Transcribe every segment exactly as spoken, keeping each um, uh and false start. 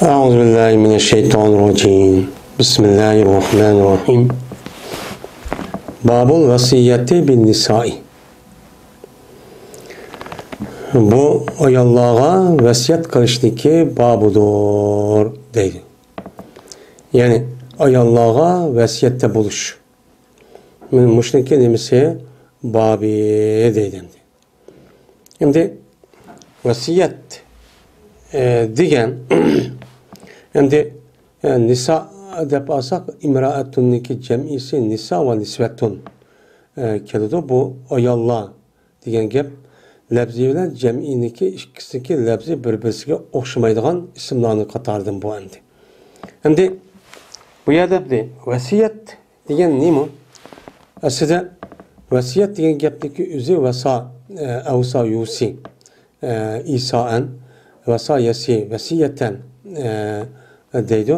أعوذ بالله من الشيطان الرجيم. بسم الله الرحمن الرحيم. باب الوصية بالنساء. بۇ ئاياللارغا ۋەسىيەت قىلىشنىڭكى بابىدۇر دەيدۇ. يەنى ئاياللارغا ۋەسىيەتتە بولۇش. مانا مۇشۇنىڭكى نېمىسى؟ بابى دەيدۇ ئەمدى. ئەمدى ۋەسىيەت، ئە، دېگەن، ئەمدى، ئە، نىسا دەپ ئالساق، ئىمرائەتۇننىڭكى جەمئىسى نىسا ۋە نىسۋەتۇن، ئە، كېلىدۇ. بۇ ئاياللار دېگەن گەپ لەپزى بىلەن جەمئىنىڭكى ئىككىسىنىڭكى لەپزى بىر-بىرسىگە ئوخشىمايدىغان ئىسىملارنىڭ قاتارىدىن بۇ ئەمدى. ئەمدى بۇ يەردە بىر ۋەسىيەت دېگەن نېمە؟ ئەسلىدە ۋەسىيەت دېگەن گەپنىڭكى ئۆزى ۋەسا، ئە، ئەۋسا يۇسى، ئە، ئىسائەن، ۋەسا يەسى، ۋەسىيەتەن، ئە، دەيدۇ.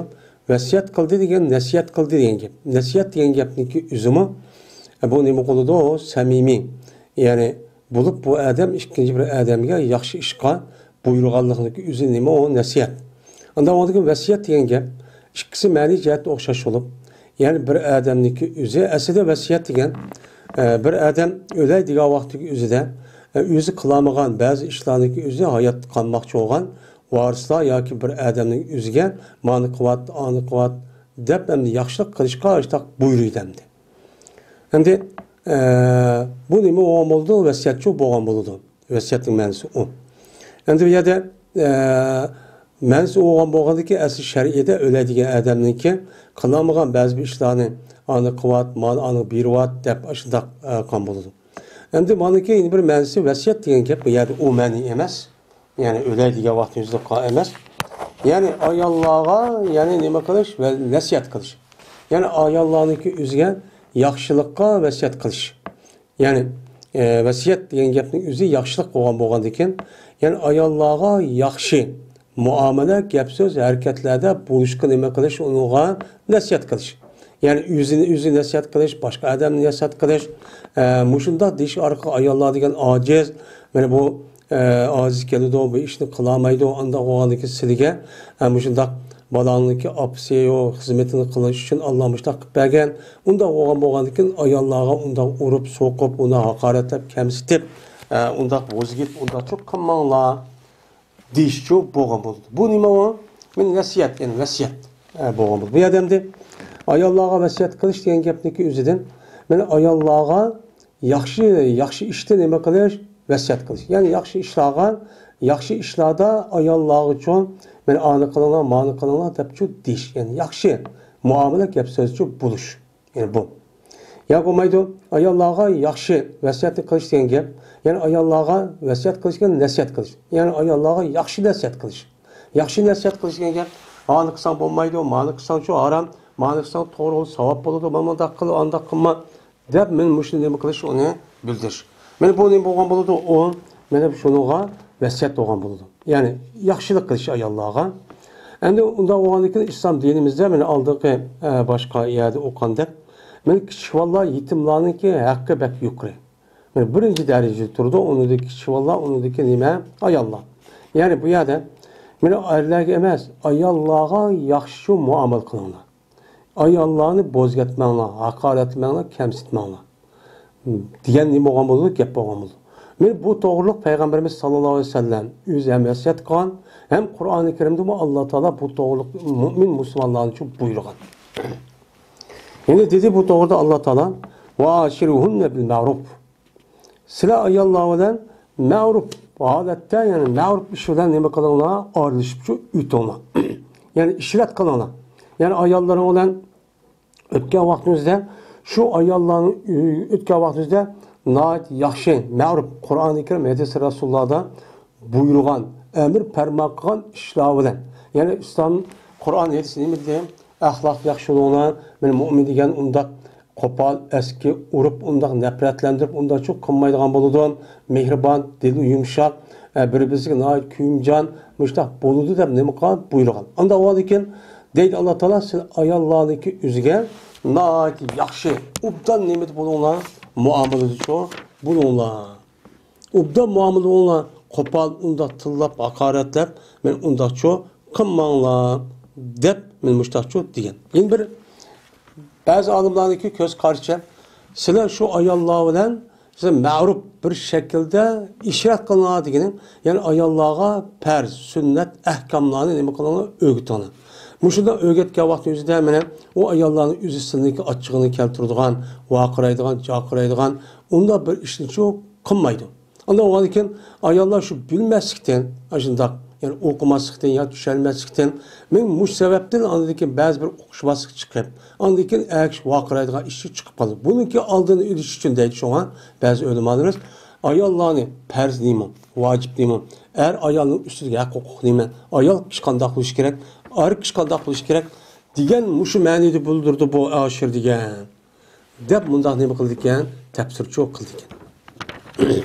ۋەسىيەت قىلدى دېگەن نەسىھەت قىلدى دېگەن گەپ. نەسىھەت دېگەن گەپنىڭكى ئۆزىمۇ، ئە، بۇ نېمە قىلىدۇ؟ سەمىمىي. يەنى بولۇپ بۇ ئادەم ئىككىنچى بىر ئادەمگە ياخشى ئىشقا بۇيرۇغانلىقنىڭكى ئۆزى نېمە؟ ئۇ نەسىھەت. ئاندىن ئاندىن كېيىن ۋەسىيەت دېگەن گەپ ئىككىسى مەنىي جەھەتتە ئوخشاش بولۇپ، يەنى بىر ئادەمنىڭكى ئۆزى، ئەسلىدە ۋەسىيەت دېگەن، ئە، بىر ئادەم ئۆلەي دېگەن ۋاقىتتىكى ئۆزىدە، ئە، ئۆزى قىلالمىغان بەزى ئىشلارنىڭكى ئۆزى ھايات قالماقچى بولغان ۋارىسلار ياكى بىر ئادەمنىڭ ئۆزىگە مانى قىلىۋات، ئانى قىلىۋات دەپ ئەمدى ياخشىلىق قىلىشقا ئاشتاق بۇيرۇيدۇ ئەمدى. ئەمدى، ئە، بۇ نېمە بولغان بولىدۇ؟ ۋەسىيەتچۇ بولغان بولىدۇ. ۋەسىيەتنىڭ مەنىسى ئۇ. ئەمدى بۇ يەردە، ئە، مەنىسى ئۇ بولغان بولغاندىكىن، ئەسلى شەرئىيدە ئۆلەي دېگەن ئادەمنىڭكى قىلالمىغان بەزى بىر ئىشلارنى، ئانى قىلىۋات، مانى ئانىغا بېرىۋات دەپ ئاشۇنداق، ئە، قىلغان بولىدۇ. ئەمدى مانىڭكى يەنە بىر مەنىسى، ۋەسىيەت دېگەن گەپ بۇ يەردە ئۇ مەنە ئەمەس. يەنى ئۆلەي دېگەن ۋاقتىمىزدا قا-، ئەمەس. يەنى ئاياللارغا، يەنى نېمە قىلىش؟ ۋە نەسىھەت قىلىش. يەنى ئاياللارنىڭكى ئۆزىگە ياخشىلىققا ۋەسىيەت قىلىش. يەنى، ئە، ۋەسىيەت دېگەن گەپنىڭ ئۆزى ياخشىلىق بولغان بولغاندىكىن، يەنى ئاياللارغا ياخشى مۇئامىلە، گەپ-سۆز، ھەرىكەتلەردە بولۇشقا نېمە قىلىش؟ ئۇنىڭغا نەسىھەت قىلىش. يەنى ئۆزىنى ئۆزى نەسىھەت قىلىش، باشقا ئادەمنى نەسىھەت قىلىش، ئە، مۇشۇنداق دېيىش ئارقىلىق ئاياللار دېگەن ئاجىز، مانا بۇ، ئە، ئاجىز كېلىدۇ، بۇ ئىشنى قىلالمايدۇ، ئانداق بولغاندىكىن سىلىگە، ئە، مۇشۇنداق بالاڭنىڭكى ئاپىسى يوق، خىزمىتىنى قىلىش ئۈچۈن ئاللا مۇشۇنداق قىلىپ بەرگەن. ئۇنداق بولغان بولغاندىكىن ئاياللارغا ئۇنداق ئۇرۇپ، سوقۇپ، ئۇنى ھاقارەتلەپ، كەمسىتىپ، ئە، ئۇنداق ۋوزگىت، ئۇنداقچۇ قىلماڭلار دېيىشچۇ بولغان بولىدۇ. بۇ نېمە ئۇ؟ مانا نەسىھەت، يەنى ۋەسىيەت، ئە، بولغان بولىدۇ. بۇ يەردە ئەمدى ئاياللارغا ۋەسىيەت قىلىش دېگەن گەپنىڭكى ئۆزىدىن، مانا ئاياللارغا ياخشى، ياخشى ئىشتا نېمە قىلىش؟ ۋەسىيەت قىلىش. يەنى ياخشى ئىشلارغا، ياخشى ئىشلاردا ئاياللارغىچۇ، مانا ئانى قىلىڭلار، مانى قىلىڭلار دەپچۇ دېيىش. يەنى ياخشى مۇئامىلە، گەپ-سۆزچۇ بولۇش. يەنى بۇ. يا بولمايدۇ، ئاياللارغا ياخشى ۋەسىيەتنى قىلىش دېگەن گەپ. يەنى ئاياللارغا ۋەسىيەت قىلىش دېگەن نەسىھەت قىلىش. يەنى ئاياللارغا ياخشى نەسىھەت قىلىش. ياخشى نەسىھەت قىلىش دېگەن گەپ، مانى قىلساڭ بولمايدۇ، مانى قىلساڭچۇ ھارام، مانى قىلساڭ توغرا بولىدۇ، ساۋاب بولىدۇ، مانداق قىل، ئانداق قىلما دەپ، مانا مۇشۇنى نېمە قىلىش، ئۇنى بىلدۈرۈش. مانا بۇ نېمە بولغان بولىدۇ؟ ئۇ مانا شۇنىڭغا ۋەسىيەت بولغان بولىدۇ. يەنى ياخشىلىق قىلىش ئاياللارغا. ئەمدى ئۇنداق بولغاندىن كېيىن ئىسلام دىنىمىزدە مانا ئالدىنقى، ئە، باشقا يەردە ئوقۇغاندەك، مانا كىچىك بالىلار، يېتىملارنىڭكى ھەققى بەك يۇقىرى. مانا بىرىنچى دەرىجىدە تۇرىدۇ، ئۇنىڭدىن كىچىك بالىلار، ئۇنىڭدىن كېيىن نېمە؟ ئاياللار. يەنى بۇ يەردە مانا ئەرلەرگە ئەمەس، ئاياللارغا ياخشى مۇئامىلە قىلىڭلار. ئاياللارنى بوزگەتمەڭلار، ھاقارەتلىمەڭلار، كەمسىتمەڭلار دېگەن نېمە بولغان بولىدۇ؟ گەپ بولغان بولىدۇ. مانا بۇ توغرىلىق پەيغەمبىرىمىز ساللاللاھۇ ئەلەيھى ۋەسەللەم ئۆزى ھەم ۋەسىيەت قىلغان، ھەم قۇرئانى كەرىمدىمۇ ئاللا تائالا بۇ توغرىلىق مۇئمىن مۇسۇلمانلارنى بۇيرۇغان. يەنە دېدى بۇ توغرىدا ئاللا تائالا، «ۋەئاشىرۇھۇننە بىل مەئرۇف.» سىلەر ئاياللار بىلەن مەئرۇپ ھالەتتە، يەنى مەئرۇپ ئىش بىلەن نېمە قىلىڭلار؟ ئارىلىشىپچۇ ئۆتۈڭلار. يەنى ئىشرەت قىلىڭلار. يەنى ئاياللىرىڭ بىلەن ئۆتكەن ۋاقتىمىزدا، شۇ ئاياللارنىڭ ئۆ-، ئۆتكەن ۋاقتىمىزدا ناھايىتى ياخشى، مەئرۇپ، قۇرئانى كەرىم، ھەدىسى رەسۇلۇللادا بۇيرۇغان، ئەمر پەرمان قىلغان ئىشلار بىلەن. يەنى ئىسلام، قۇرئان، ھەدىس نېمە دېدى؟ ئەخلاق ياخشى بولۇڭلار. مانا مۇئمىن دېگەن ئۇنداق قوپال، ئەسكى، ئۇرۇپ، ئۇنداق نەپرەتلەندۈرۈپ، ئۇنداقچۇ قىلمايدىغان بولىدۇ. مېھرىبان، دىلى يۇمشاق، ئە، بىر-بىرسىگە ناھايىتى كۆيۈمجان، مۇشۇنداق بولىدۇ دەپ نېمە قىلغان؟ بۇيرۇغان. ئانداق بولغاندىكىن دەيدۇ ئاللا تائالا، سىز ئاياللارنىڭكى ئۆزىگە ناھايىتى ياخشى، ئوبدان نېمىدە بولۇڭلار؟ مۇئامىلىدىچۇ بولۇڭلار. ئوبدان مۇئامىلە بولۇڭلار، قوپال ئۇنداق تىللاپ، ھاقارەتلەپ، مانا ئۇنداقچۇ قىلماڭلار دەپ، مەن مۇشتاقچۇ دېگەن. يەنە بىر بەزى ئالىملارنىڭكى كۆز قارىشىچە، سىلەر شۇ ئاياللار بىلەن سىلەر مەرۇپ بىر شەكىلدە ئىشرەت قىلىڭلار دېگىنىم، يەنى ئاياللارغا پەرز، سۈننەت، ئەھكاملارنى نېمە قىلىڭلار، ئۆگىتىڭلار. مۇشۇنداق ئۆگەتكەن ۋاقتى ئۆزىدە مانا ئۇ ئاياللارنىڭ ئۆزى سىلىنىڭكى ئاچچىقىنى كەلتۈرىدىغان، ۋارقىرايدىغان، جارقىرايدىغان ئۇنداق بىر ئىشنىچۇ قىلمايدۇ. ئاندىن بولغاندىكىن ئاياللار شۇ بىلمەسلىكتىن، ئاشۇنداق، يەنى ئوقۇماسلىقتىن يا چۈشەنمەسلىكتىن، مەن مۇشۇ سەۋەبتىن ئاندىن كېيىن بەزى بىر ئۇقۇشماسلىق چىقىپ، ئاندىن كېيىن ئەر كىشى ۋارقىرايدىغان ئىش چىقىپ قالدى. بۇنىڭكى ئالدىنى ئېلىش ئۈچۈن دەيدۇ، شۇڭا بەزى ئۆلىمالىرىمىز ئاياللارنى پەرز نېمە، ۋاجىپ نېمە، ئەر ئايالنىڭ ئۈستىدىكى ھەق ھوقۇق نېمە، ئايال كىشى قانداق بولۇشى كېرەك، ئەر كىشى قانداق بولۇشى كېرەك دېگەن مۇشۇ مەنىدە بىلدۈرىدۇ بۇ ئاشىر دېگەن. دەپ مۇنداق نېمە قىلىدىكەن؟ تەپسىرچۇ قىلىدىكەن.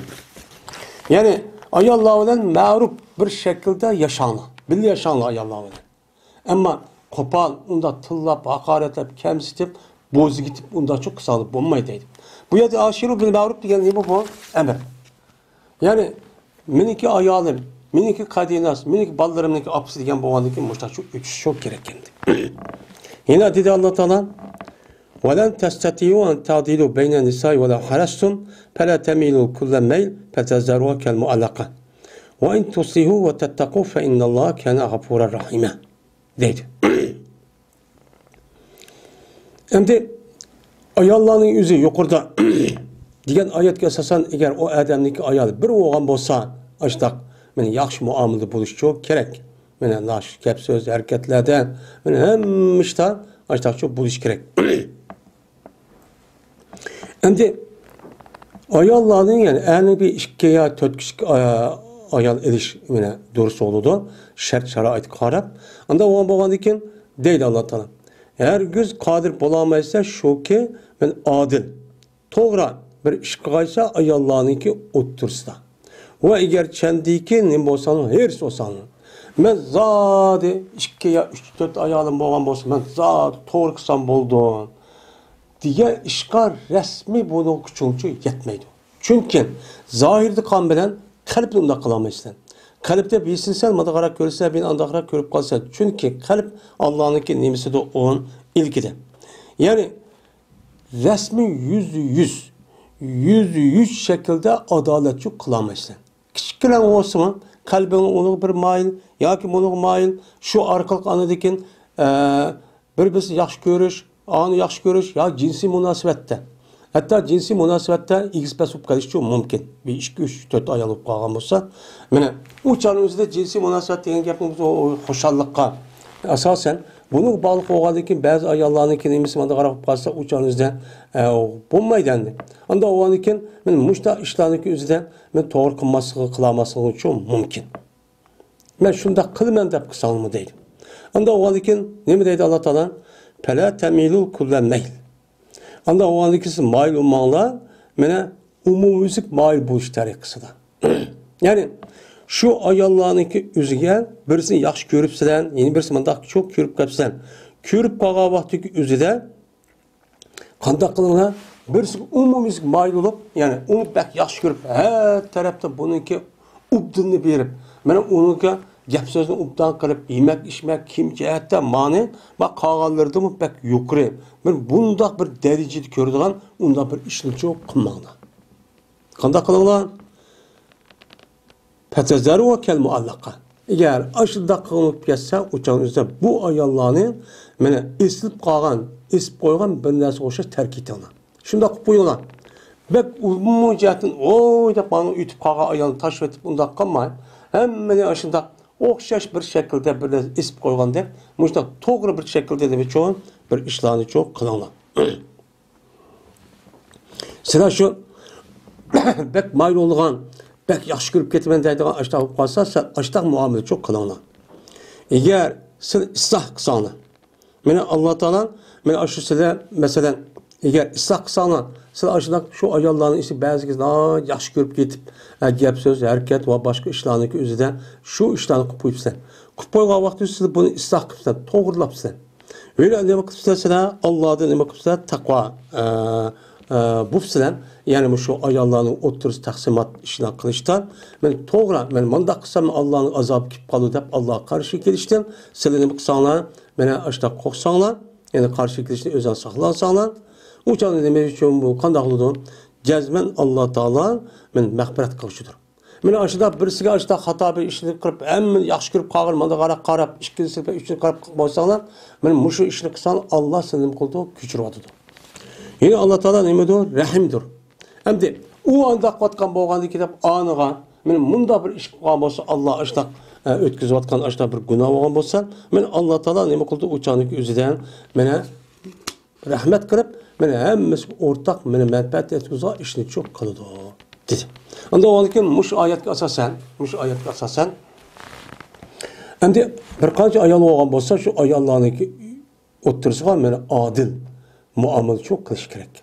يەنى ئاياللار بىلەن مەرۇپ بىر شەكىلدە ياشاڭلار. بىللە ياشاڭلار ئاياللار بىلەن. ئەمما قوپال، ئۇنداق تىللاپ، ھاقارەتلەپ، كەمسىتىپ، بوزىگىتىپ، ئۇنداقچۇ قىلساڭلار بولمايدۇ دەيدۇ. بۇ يەردە ئاشىرۇ بىل مەرۇپ دېگەن نېمە بۇ؟ ئەمر. يەنى، مېنىڭكى ئايالىم، مېنىڭكى قەدىناس، مېنىڭكى بالىلىرىمنىڭكى ئاپىسى دېگەن بولغاندىن كېيىن مۇشۇنداق شۇ ئۆتۈش شۇ كېرەك ئەمدى. يەنە دېدى ئاللا تائالا، ولن تستطيعوا أن تعدلوا بين النساء ولو حرصتم فلا تميلوا كل الميل فتذروها كالمعلقة وإن تصلحوا وتتقوا فإن الله كان غفورا رحيما دەيدۇ. ئەمدى ئاياللارنىڭ ئۆزى يۇقىرىدا دېگەن ئايەتكە ئاساسەن، ئەگەر ئۇ ئادەمنىڭكى ئايالى بىر بولغان بولسا، ئاشتاق مانا ياخشى مۇئامىلىدە بولۇشچۇ كېرەك. مانا ناخشا، گەپ سۆز، ھەرىكەتلەردە مانا ھەممە ئىشتا ئاشتاقچۇ بولۇش كېرەك. ئەمدى ئاياللارنىڭ، يەنى ئەرنىڭ بىر ئىككى يا تۆت كىشىلىك ئايال ئېلىش مانا دۇرۇس بولىدۇ، شەرت شارائىتقا قاراپ. ئانداق بولغان بولغاندىن كېيىن دەيدۇ ئاللا تائالا، ھەرگىز قادىر بولالمايسىلەر شۇكى مەن ئادىل، توغرا بىر ئىش قىلغايسا ئاياللارنىڭكى ئوتتۇرىسىدا. ۋە ئەگەر چەندىكى نېمە بولساڭلار، ھېرىس بولساڭلار، مەن زادى ئىككى يا ئۈچ، تۆت ئايالىم بولغان بولسا، مەن زادى توغرا قىلسام بولدۇم دېگەن ئىشقا رەسمىي بۇنىڭ كۈچىڭچۇ يەتمەيدۇ. چۈنكى زاھىردا قان بىلەن قەلبنى ئۇنداق قىلالمايسىلەر. قەلبتە بىرسىنى سەن مۇنداقراق كۆرسە، بىرنى ئانداقراق كۆرۈپ قالسا، چۈنكى قەلب ئاللانىڭكى نېمىسىدۇ، ئون ئىلكىدە. يەنى رەسمىي يۈزدە يۈز، يۈزدە يۈز شەكىلدە ئادالەتچۇ قىلالمايسىلەر. كىچىككىنە بولسىمۇ، قەلبىڭ ئۇنىڭغا بىر مايىل ياكى مۇنىڭغا مايىل، شۇ ئارقىلىق ئاندىن كېيىن، ئە، بىر-بىرسىنى ياخشى كۆرۈش، ئانى ياخشى كۆرۈش يا جىنسىي مۇناسىۋەتتە. ھەتتا جىنسىي مۇناسىۋەتتە ئېگىز-پەس بولۇپ قېلىشىچۇ مۇمكىن. بىر ئىككى، ئۈچ، تۆت ئايال بولۇپ قالغان بولسا. مانا، ئۇ چاغنىڭ ئۆزىدە جىنسىي مۇناسىۋەت دېگەن گەپنىڭ ئۆزى ئۇ خۇشاللىققا ئاساسەن. بۇنىڭغا باغلىق بولغاندىن كېيىن بەزى ئاياللارنىڭكى نېمىسى مانداقراق بولۇپ قالسا، ئۇ چاغنىڭ ئۆزىدە، ئە، بولمايدۇ ئەمدى. ئانداق بولغاندىن كېيىن، مانا مۇشۇنداق ئىشلارنىڭكى ئۆزىدە مانا توغرا قىلماسلىقى، قىلالماسلىقىچۇ مۇمكىن. مەن شۇنداق قىلىمەن دەپ قىلساڭمۇ دەيدۇ. ئانداق بولغاندىن كېيىن نېمە دەيدۇ ئاللا تائالا؟ فلا تميلوا كل الميل. ئانداق بولغاندىن كېيىن سىز مايىل بولماڭلار، مانا ئومۇميۈزلۈك مايىل بولۇش تەرىقىسىدا. يەنى شۇ ئاياللارنىڭكى ئۆزىگە بىرسىنى ياخشى كۆرۈپسىلەر، يەنە بىرسى مۇنداق چوق كۆرۈپ قاپسىلەر. كۆرۈپ قالغان ۋاقتىدىكى ئۆزىدە قانداق قىلىڭلار؟ بىرسىگە ئومۇميۈزلۈك مايىل بولۇپ، يەنى ئۇنى بەك ياخشى كۆرۈپ، ھەر تەرەپتىن بۇنىڭكى ئوبدىنىنى بېرىپ، مانا ئۇنىڭكى گەپ سۆزىنى ئوبدان قىلىپ، يېمەك ئىچمەك، كىيىم جەھەتتە مانى، ما قالغانلىرىدىنمۇ بەك يۇقىرى. بىر بۇنداق بىر دەرىجىدە كۆرىدىغان ئۇنداق بىر ئىشنىچۇ قىلماڭلار. قانداق قىلىڭلار؟ فتذروها كالمعلقة. ئەگەر ئاشۇنداق قىلىنىپ كەتسە، ئۇ چاغنىڭ ئۆزىدە بۇ ئاياللارنى مانا ئېسىلىپ قالغان، ئېسىپ قويغان بىر نەرسىگە ئوخشاش تەرك ئېتىڭلار. شۇنداق قىلىپ قويۇڭلار. بەك ئومۇمىي جەھەتتىن ئوي دەپ مانا ئۆتۈپ قالغان ئايالنى تاشلىۋېتىپ ئۇنداق قىلماي، ھەممىنى ئاشۇنداق ئوخشاش بىر شەكىلدە بىر نەرسە ئېسىپ قويغاندەك، مۇشۇنداق توغرا بىر شەكىلدە نېمە ئۈچۈن بىر ئىشلارنىچۇ قىلىڭلار. سىلەر شۇ بەك مايىل بولىدىغان، بەك ياخشى كۆرۈپ كېتىمەن دەيدىغان ئاشتاق بولۇپ قالسا، سەن ئاشتاق مۇئامىلىچۇ قىلىڭلار. ئەگەر سىلەر ئىسلاھ قىلساڭلار، مانا ئاللا تائالا، مانا ئاشۇ سىلەر، مەسىلەن، ئەگەر ئىسلاھ قىلساڭلار، سىلەر ئاشۇنداق شۇ ئاياللارنىڭ ئىچىدە بەزىگە ناھايىتى ياخشى كۆرۈپ كېتىپ، ھە، گەپ سۆز، ھەرىكەت ۋە باشقا ئىشلارنىڭكى ئۆزىدە شۇ ئىشلارنى قىلىپ قويۇپسىلەر. قىلىپ قويغان ۋاقتىدا سىلەر بۇنى ئىسلاھ قىلىپسىلەر، توغرىلاپسىلەر. ھېلى نېمە قىپسىلەر سىلەر؟ ئاللادىن نېمە قىپسىلەر؟ تەقۋا، ئە، ئە، بوپسىلەر، يەنى مۇشۇ ئاياللارنىڭ ئوتتۇرىسى تەقسىمات ئىشلار قىلىشتا، مەن توغرا، مەن مۇنداق قىلسام ئاللانىڭ ئازابى كېلىپ قالىدۇ دەپ ئاللاغا قارشى كېلىشتىن، سىلەر نېمە قىلساڭلار، مانا ئاشۇنداق قورقساڭلار، يەنى قارشى كېلىشتىن ئۆزۈڭلار ساقلانساڭلار، ئۇ چاغدا نېمە ئۈچۈن بۇ، قانداق بولىدۇ؟ جەزمەن ئاللا تائالا مەن مەغپىرەت قىلغۇچىدۇر. مانا ئاشۇنداق بىرسىگە ئاشۇنداق خاتا بىر ئىشنى قىلىپ، ھەممە ياخشى كۆرۈپ قالغان، مانا قاراپ، قاراپ، ئىككىنچىسىگە، ئۈچىنچىگە قاراپ قالساڭلار، مانا مۇشۇ ئىشنى قىلساڭلار، ئاللا سىلەرنى نېمە قىلىدۇ؟ كۆچۈرۈۋاتىدۇ. يەنى ئاللا تائالا نېمىدۇر؟ رەھىمدۇر. ئەمدى ئۇ ئانداق قىلىۋاتقان بولغاندىكىن دەپ ئانىغا، مانا مۇنداق بىر ئىش قىلغان بولسا، ئاللا ئاشۇنداق، ئە، ئۆتكۈزۈۋاتقان ئاشۇنداق بىر گۇناھ بولغان بولسا، مانا ئاللا تائالا نېمە قىلدى؟ ئۇ چاغنىڭ ئۆزىدە مانا رەھمەت قىلىپ، مانا ھەممىسىگە ئورتاق، مانا مەنپەئەت يەتكۈزىدىغان ئىشنى چوق قىلىدۇ، دېدى. ئەمدى ئۇنىڭدىن كېيىن مۇشۇ ئايەتكە ئاساسەن، مۇشۇ ئايەتكە ئاساسەن، ئەمدى بىر قانچە ئايال بولغان بولسا، شۇ ئاياللارنىڭكى ئوتتۇرىسىغا مانا ئادىل مۇئامىلە چوق قىلىش كېرەك.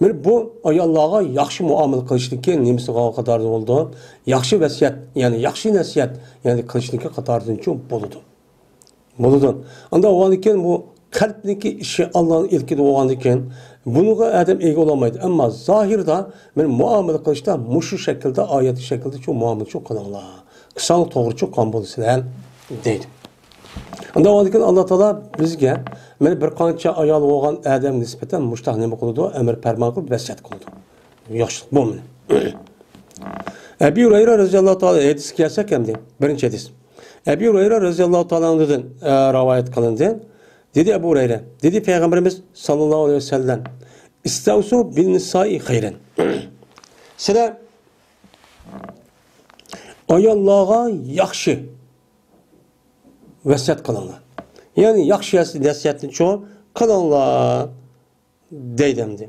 مانا بۇ ئاياللارغا ياخشى مۇئامىلە قىلىشنىڭكى نېمىسىغا قاتارىدىن بولىدۇ؟ ياخشى ۋەسىيەت، يەنى ياخشى نەسىھەت، يەنى قىلىشنىڭكى قاتارىدىنچۇ بولىدۇ. بولىدۇ. ئانداق بولغاندىن كېيىن بۇ قەلبنىڭكى ئىشى ئاللانىڭ ئىلكىدە بولغاندىن كېيىن بۇنىڭغا ئادەم ئىگە بولالمايدۇ. ئەمما زاھىردا مانا مۇئامىلە قىلىشتا مۇشۇ شەكىلدە، ئايەتتىكى شەكىلدە شۇ مۇئامىلە شۇ قىلىڭلار. قىلساڭلار توغرا چىققان بولىسىلەر، دەيدۇ. ئانداق بولغاندىن كېيىن ئاللا تائالا بىزگە مانا بىر قانچە ئايال بولغان ئادەم نىسبەتەن مۇشۇنداق نېمە قىلىدۇ؟ ئەمر پەرمان قىلىپ ۋەسىيەت قىلىدۇ. ياخشىلىق بولمىدى. ئەبى ھۇرەيرە رەزىياللاھۇ تائالا ھەدىسكە كەلسەك ئەمدى، بىرىنچى ھەدىس. ئەبى ھۇرەيرە رەزىياللاھۇ تائالا ئەنھۇدىن، ئە، رىۋايەت قىلىندى. دېدى ئەبۇ ھۇرەيرە، دېدى پەيغەمبىرىمىز ساللاللاھۇ ئەلەيھى ۋەسەللەم، ئىستەۋسۇ بىن نىسائى خەيرەن. سىلەر ئاياللارغا ياخشى ۋەسىيەت قىلىڭلار. يەنى ياخشى نەسىھەتنى چوڭ قىلىڭلار. دەيدۇ ئەمدى.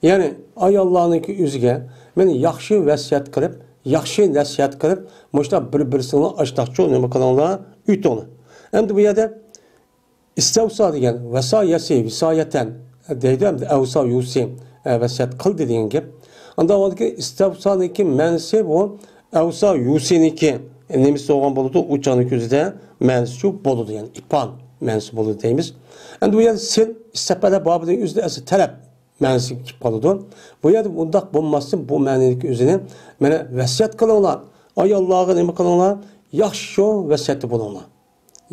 يەنى ئاياللارنىڭكى ئۆزىگە مانا ياخشى ۋەسىيەت قىلىپ، ياخشى نەسىھەت قىلىپ، مۇشۇنداق بىر-بىرسىڭلار ئاشتاقچۇ نېمە قىلىڭلار، ئۆتۈڭلار. ئەمدى بۇ يەردە ئىستەۋسا دېگەن ۋەسايەسى، ۋىسايەتەن دەيدۇ، ئەمدى ئەۋسا يۇسى، ئە، ۋەسىيەت قىلدى دېگەن گەپ. ئانداق بولغاندىكىن ئىستەۋسانىڭكى مەنىسى بۇ ئەۋسا يۇسىنىڭكى نېمىسى بولغان بولىدۇ؟ ئۇ چاغنىڭ كۆزىدە مەنىسىچۇ بولىدۇ، يەنى ئىپان مەنىسى بولىدۇ دەيمىز. ئەمدى بۇ يەردە سىل ئىستەپەلە بابىنىڭ ئۆزىدە ئەسلى تەلەپ مەنىسىگە كېلىپ قالىدۇ. بۇ يەردە ئۇنداق بولماستىن، بۇ مەنىدىكى ئۆزىنى، مانا، ۋەسىيەت قىلىڭلار، ئاياللارغا نېمە قىلىڭلار، ياخشى شۇ ۋەسىيەتتە بولۇڭلار.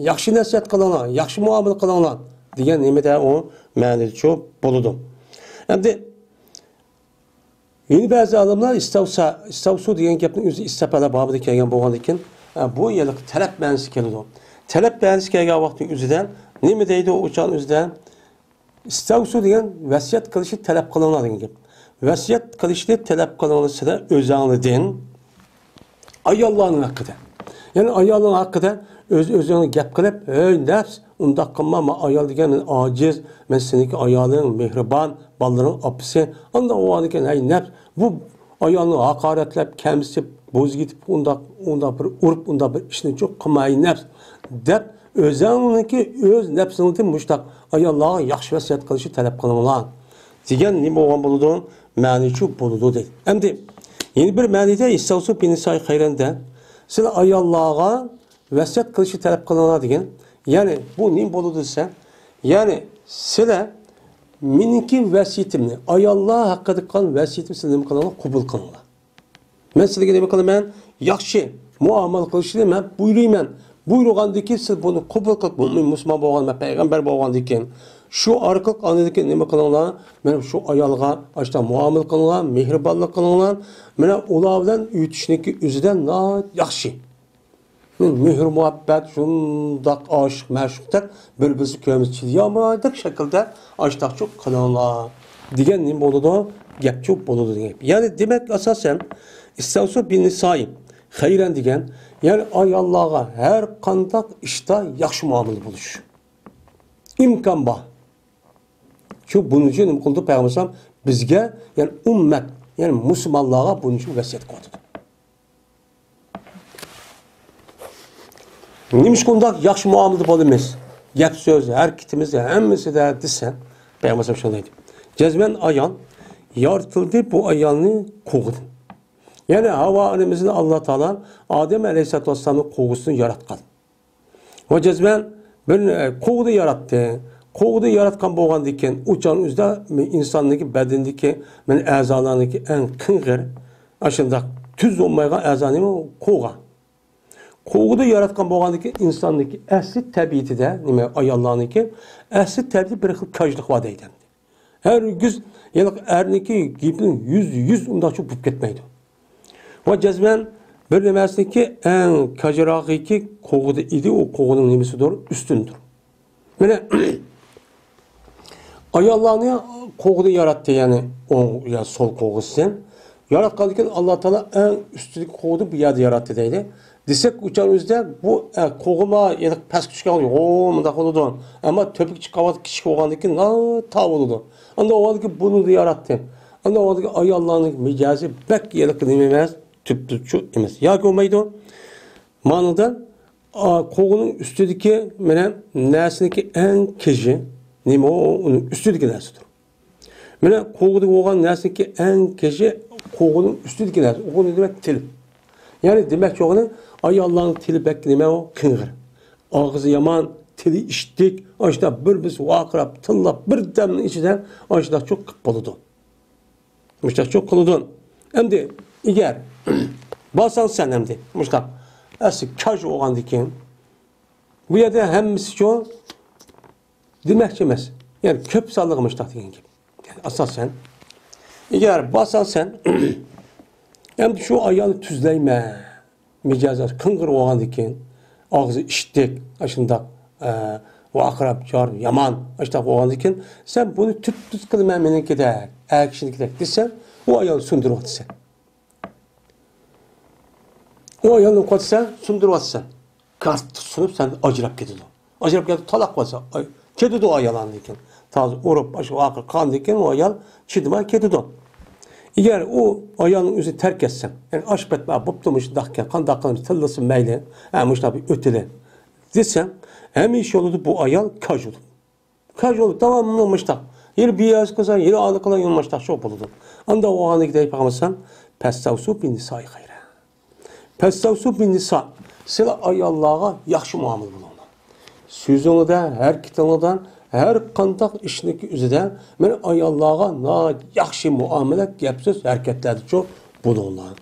ياخشى نەسىھەت قىلىڭلار، ياخشى مۇئامىلە قىلىڭلار دېگەن نېمىدە ئۇ مەنىچۇ بولىدۇ. ئەمدى يەنە بەزى ئالىملار ئىستەۋسا، ئىستەۋسۇ دېگەن گەپنىڭ ئۆزى ئىستەپەلە بابىدا كەلگەن بولغاندىكىن، ئە، بۇ ھېلىقى تەلەپ مەنىسى كېلىدۇ. تەلەپ مەنىسى كەلگەن ۋاقىتنىڭ ئۆزىدە نېمە دەيدۇ ئۇ چاغنىڭ ئۆزىدە؟ ئىستەۋسۇ دېگەن ۋەسىيەت قىلىشنى تەلەپ قىلىڭلار دېگەن گەپ. ۋەسىيەت قىلىشنى تەلەپ قىلىڭلار سىلەر ئۆزەڭلىدىن ئاياللارنىڭ ھەققىدە. يەنى ئايالنىڭ ھەققىدە ئۆز-ئۆزۈڭگە گەپ قىلىپ، «ھەي نەپس، ئۇنداق قىلما، مانا ئايال دېگەن مەن ئاجىز، مەن سېنىڭكى ئايالىڭ، مېھرىبان، بالىلىرىڭ ئاپىسى.» ئانداق بولغاندىكىن، «ھەي نەپس، بۇ ئايالنى ھاقارەتلەپ، كەمسىتىپ، بوزىگە ئېتىپ، ئۇنداق، ئۇنداق بىر ئۇرۇپ، ئۇنداق بىر ئىشنىچۇ قىلما، ھەي نەپس» دەپ، ئۆزەڭنىڭكى ئۆز نەپسىڭدىن مۇشتاق ئاياللارغا ياخشى ۋەسىيەت قىلىشنى تەلەپ قىلىڭلار دېگەن نېمە بولغان بولىدۇ؟ مەنىچۇ بولىدۇ دەيدۇ. ئەمدى يەنە بىر مەنىدە ئىستەۋسۇ بىنىسائى خەيرەندە سىلەر ئاياللارغا ۋەسىيەت قىلىشنى تەلەپ قىلىڭلار دېگەن. يەنى بۇ نېمە بولىدۇ دېسە، يەنى سىلەر مېنىڭكى ۋەسىيىتىمنى، ئاياللار ھەققىدە قىلغان ۋەسىيىتىمنى سىلەر نېمە قىلىڭلار؟ قوبۇل قىلىڭلار. مەن سىلەرگە نېمە قىلىمەن؟ ياخشى مۇئامىلە قىلىشنى مەن بۇيرۇيمەن. بۇيرۇغاندىكىن سىز بۇنى قوبۇل قىلىپ، مۇئمىن مۇسۇلمان بولغان، مەن پەيغەمبەر بولغاندىكىن، شۇ ئارقىلىق ئاندىكىن نېمە قىلىڭلار؟ مانا شۇ ئايالغا ئاشتا مۇئامىلە قىلىڭلار، مېھرىبانلىق قىلىڭلار. مانا ئۇلار بىلەن ئۆتۈشنىكى ئۆزىدە ناھايىتى ياخشى. مېھىر-مۇھەببەت، شۇنداق ئاشىق-مەشۇقتەك بىر-بىرسى كۆرمىسە چىدىيالمايدىغاندەك شەكىلدە ئاشتاقچۇ قىلىڭلار دېگەن نېمە بولىدۇ؟ گەپچۇ بولىدۇ دېگەن گەپ. يەنى دېمەك ئاساسەن، ئىستەۋسۇ بىننىسائى خەيرەن دېگەن، يەنى ئاياللارغا ھەر قانداق ئىشتا ياخشى مۇئامىلە بولۇش. ئىمكان بار. شۇ بۇنىڭ ئۈچۈن نېمە قىلدى پەيغەمبەر ئەلەيھىسسالام بىزگە، يەنى ئۈممەت، يەنى مۇسۇلمانلارغا بۇنىڭ ئۈچۈن ۋەسىيەت قىلىۋاتىدۇ. نېمىشقا ئۇنداق ياخشى مۇئامىلىدە بولىمىز؟ گەپ سۆز، ھەرىكىتىمىز ھەممىسىدە دېسە، پەيغەمبەر ئەلەيھىسسالام شۇنداق دەيدۇ. جەزمەن ئايال يارىتىلدى بۇ ئايالنى قوغىدىن. يەنى ھاۋا ئانىمىزنى ئاللا تائالا ئادەم ئەلەيھىسسالاتۇ ۋەسسالامنى قوغۇسىدىن ياراتقان. ۋە جەزمەن بىر، ئە، قوغۇدا ياراتتى. قوغۇدا ياراتقان بولغاندىكىن، ئۇ چاغنىڭ ئۆزىدە ئىنساننىڭكى بەدىنىدىكى، مانا، ئەزالارنىڭكى ئەڭ قىڭغىر، ئاشۇنداق تۈز بولمايدىغان ئەزا نېمە؟ قوغا. قوغۇدا ياراتقان بولغاندىكىن، ئىنساننىڭكى ئەسلى تەبىئىتىدە، نېمە، ئاياللارنىڭكى ئەسلى تەبىئىتىدە بىر خىل كاجلىق بار دەيدۇ. ھەرگىز، يەنى، ئەرنىڭكى گېپىنىڭ يۈزدە يۈز ئۇنداقچە بولۇپ كەتمەيدۇ. ۋە جەزمەن بىر نېمەسىنىڭكى ئەڭ كاجراقىكى قوغۇدا ئىدى، ئۇ قوغۇنىڭ نېمىسىدۇر؟ ئۈستۈندۇر. مانا، ئاياللارنى قوغۇدا ياراتتى، يەنى ئوڭ يا سول قوغۇسى. ياراتقاندىن كېيىن، ئاللا تائالا ئەڭ ئۈستىدىكى قوغۇدا بۇ يەردە ياراتتى دەيدۇ. دېسەك، ئۇ چاغ ئۆزىدە بۇ، ئە، قوغۇما، يەنى پەسكە چۈشكەن، ھو، مۇنداق بولىدۇ. ئەمما تۆپىكى چىققان ۋاقىت كىچىك بولغاندىن كېيىن، ھا، تا بولىدۇ. ئاندا ئۇ ۋاقىتتىكى بۇنى ياراتتى. ئاندا ئۇ ۋاقىتتىكى ئاياللارنىڭ مىجەزى بەك ھېلىقى نېمە ئەمەس، تۈپتۈزچۇ ئەمەس. ياكى بولمايدۇ. مانىدا، ئا، قوغۇننىڭ ئۈستىدىكى مانا نەرسىنىڭكى ئەڭ كېجى نېمە؟ ئۇ ئۇنىڭ ئۈستىدىكى نەرسىدۇر. مانا قوغۇدا بولغان نەرسىنىڭكى ئەڭ كېجى قوغۇننىڭ ئۈستىدىكى نەرسە. ئۇ نېمە؟ تىل. يەنى دېمەكچى بولغىنى، ئاياللارنىڭ تىلى بەك نېمە ئۇ؟ قىڭغىر. ئاغزى يامان، تىلى ئىشتىك، ئاشۇنداق بىر بىر ۋارقىراپ، تىللاپ، بىر دەمنىڭ ئىچىدە ئاشۇنداقچۇ قىلىپ بولىدۇ. مۇشتاقچۇ قىلىدۇ. ئەمدى ئەگەر بارساڭ سەن ئەمدى مۇشتاق ئەسلى كاج بولغاندىكىن، بۇ يەردە ھەممىسىچۇ دېمەكچى ئەمەس. يەنى كۆپ سانلىق مۇشتاق دېگەن گەپ. يەنى ئاساسەن، ئەگەر بارساڭ سەن، ئەمدى شۇ ئايالنى تۈزلەيمەن. مىجەزى قىڭغىر بولغاندىكىن، ئاغزى ئىشتىك، ئاشۇنداق، ئە، ۋارقىراپ، جار يامان، ئاشۇنداق بولغاندىكىن، سەن بۇنى تۈپتۈز قىلىمەن مېنىڭكىدەك، ئەر كىشىنىڭكىدەك دېسەڭ، ئۇ ئايالنى سۇندۇرۇۋاتىسەن. ئۇ ئايالنى قوتىسەن، سۇندۇرۇۋاتىسەن. كاتتا سۇنۇپ سەن ئاجراپ كېتىدۇ. ئاجراپ كەتتى، تالاق قىلسا، ئاي، كېتىدۇ ئايال ئاندىن كېيىن. تازا ئۇرۇپ، ئاشۇ ئاخىر قاندىن كېيىن ئۇ ئايال چىدىماي كېتىدۇ. ئەگەر ئۇ ئايالنىڭ ئۆزىنى تەرك ئەتسەڭ، يەنى ئاشۇ پەتمە بوپتۇ، مۇشۇنداق ئىكەن، قانداق قىلىمىز، تىللىسۇن مەيلى، ھە، مۇشۇنداق بىر ئۆتىلى دېسەڭ، ھەمىشە يولىدا بۇ ئايال كاج بولىدۇ. كاج بولۇپ، داۋاملىق مۇشتاق. يەنە بىر يەرگە قىلسا، يەنە ئانى قىلار، يەنە مۇشتاق شۇ بولىدۇ. ئاندا بولغاندىكىن دەپ قالمىسام، پەستەۋسۇ بىننىسائى خەيرا. پەستەۋسۇ بىننىسا، سىلەر ئاياللارغا ياخشى مۇئامىلە بولۇڭلار. سۆزۈڭلاردا، ھەرىكىتىڭلاردا، ھەر قانداق ئىشنىڭكى ئۆزىدە، مەن ئاياللارغا ناھايىتى ياخشى مۇئامىلە، گەپ-سۆز، ھەرىكەتلەردىچۇ بولۇڭلار،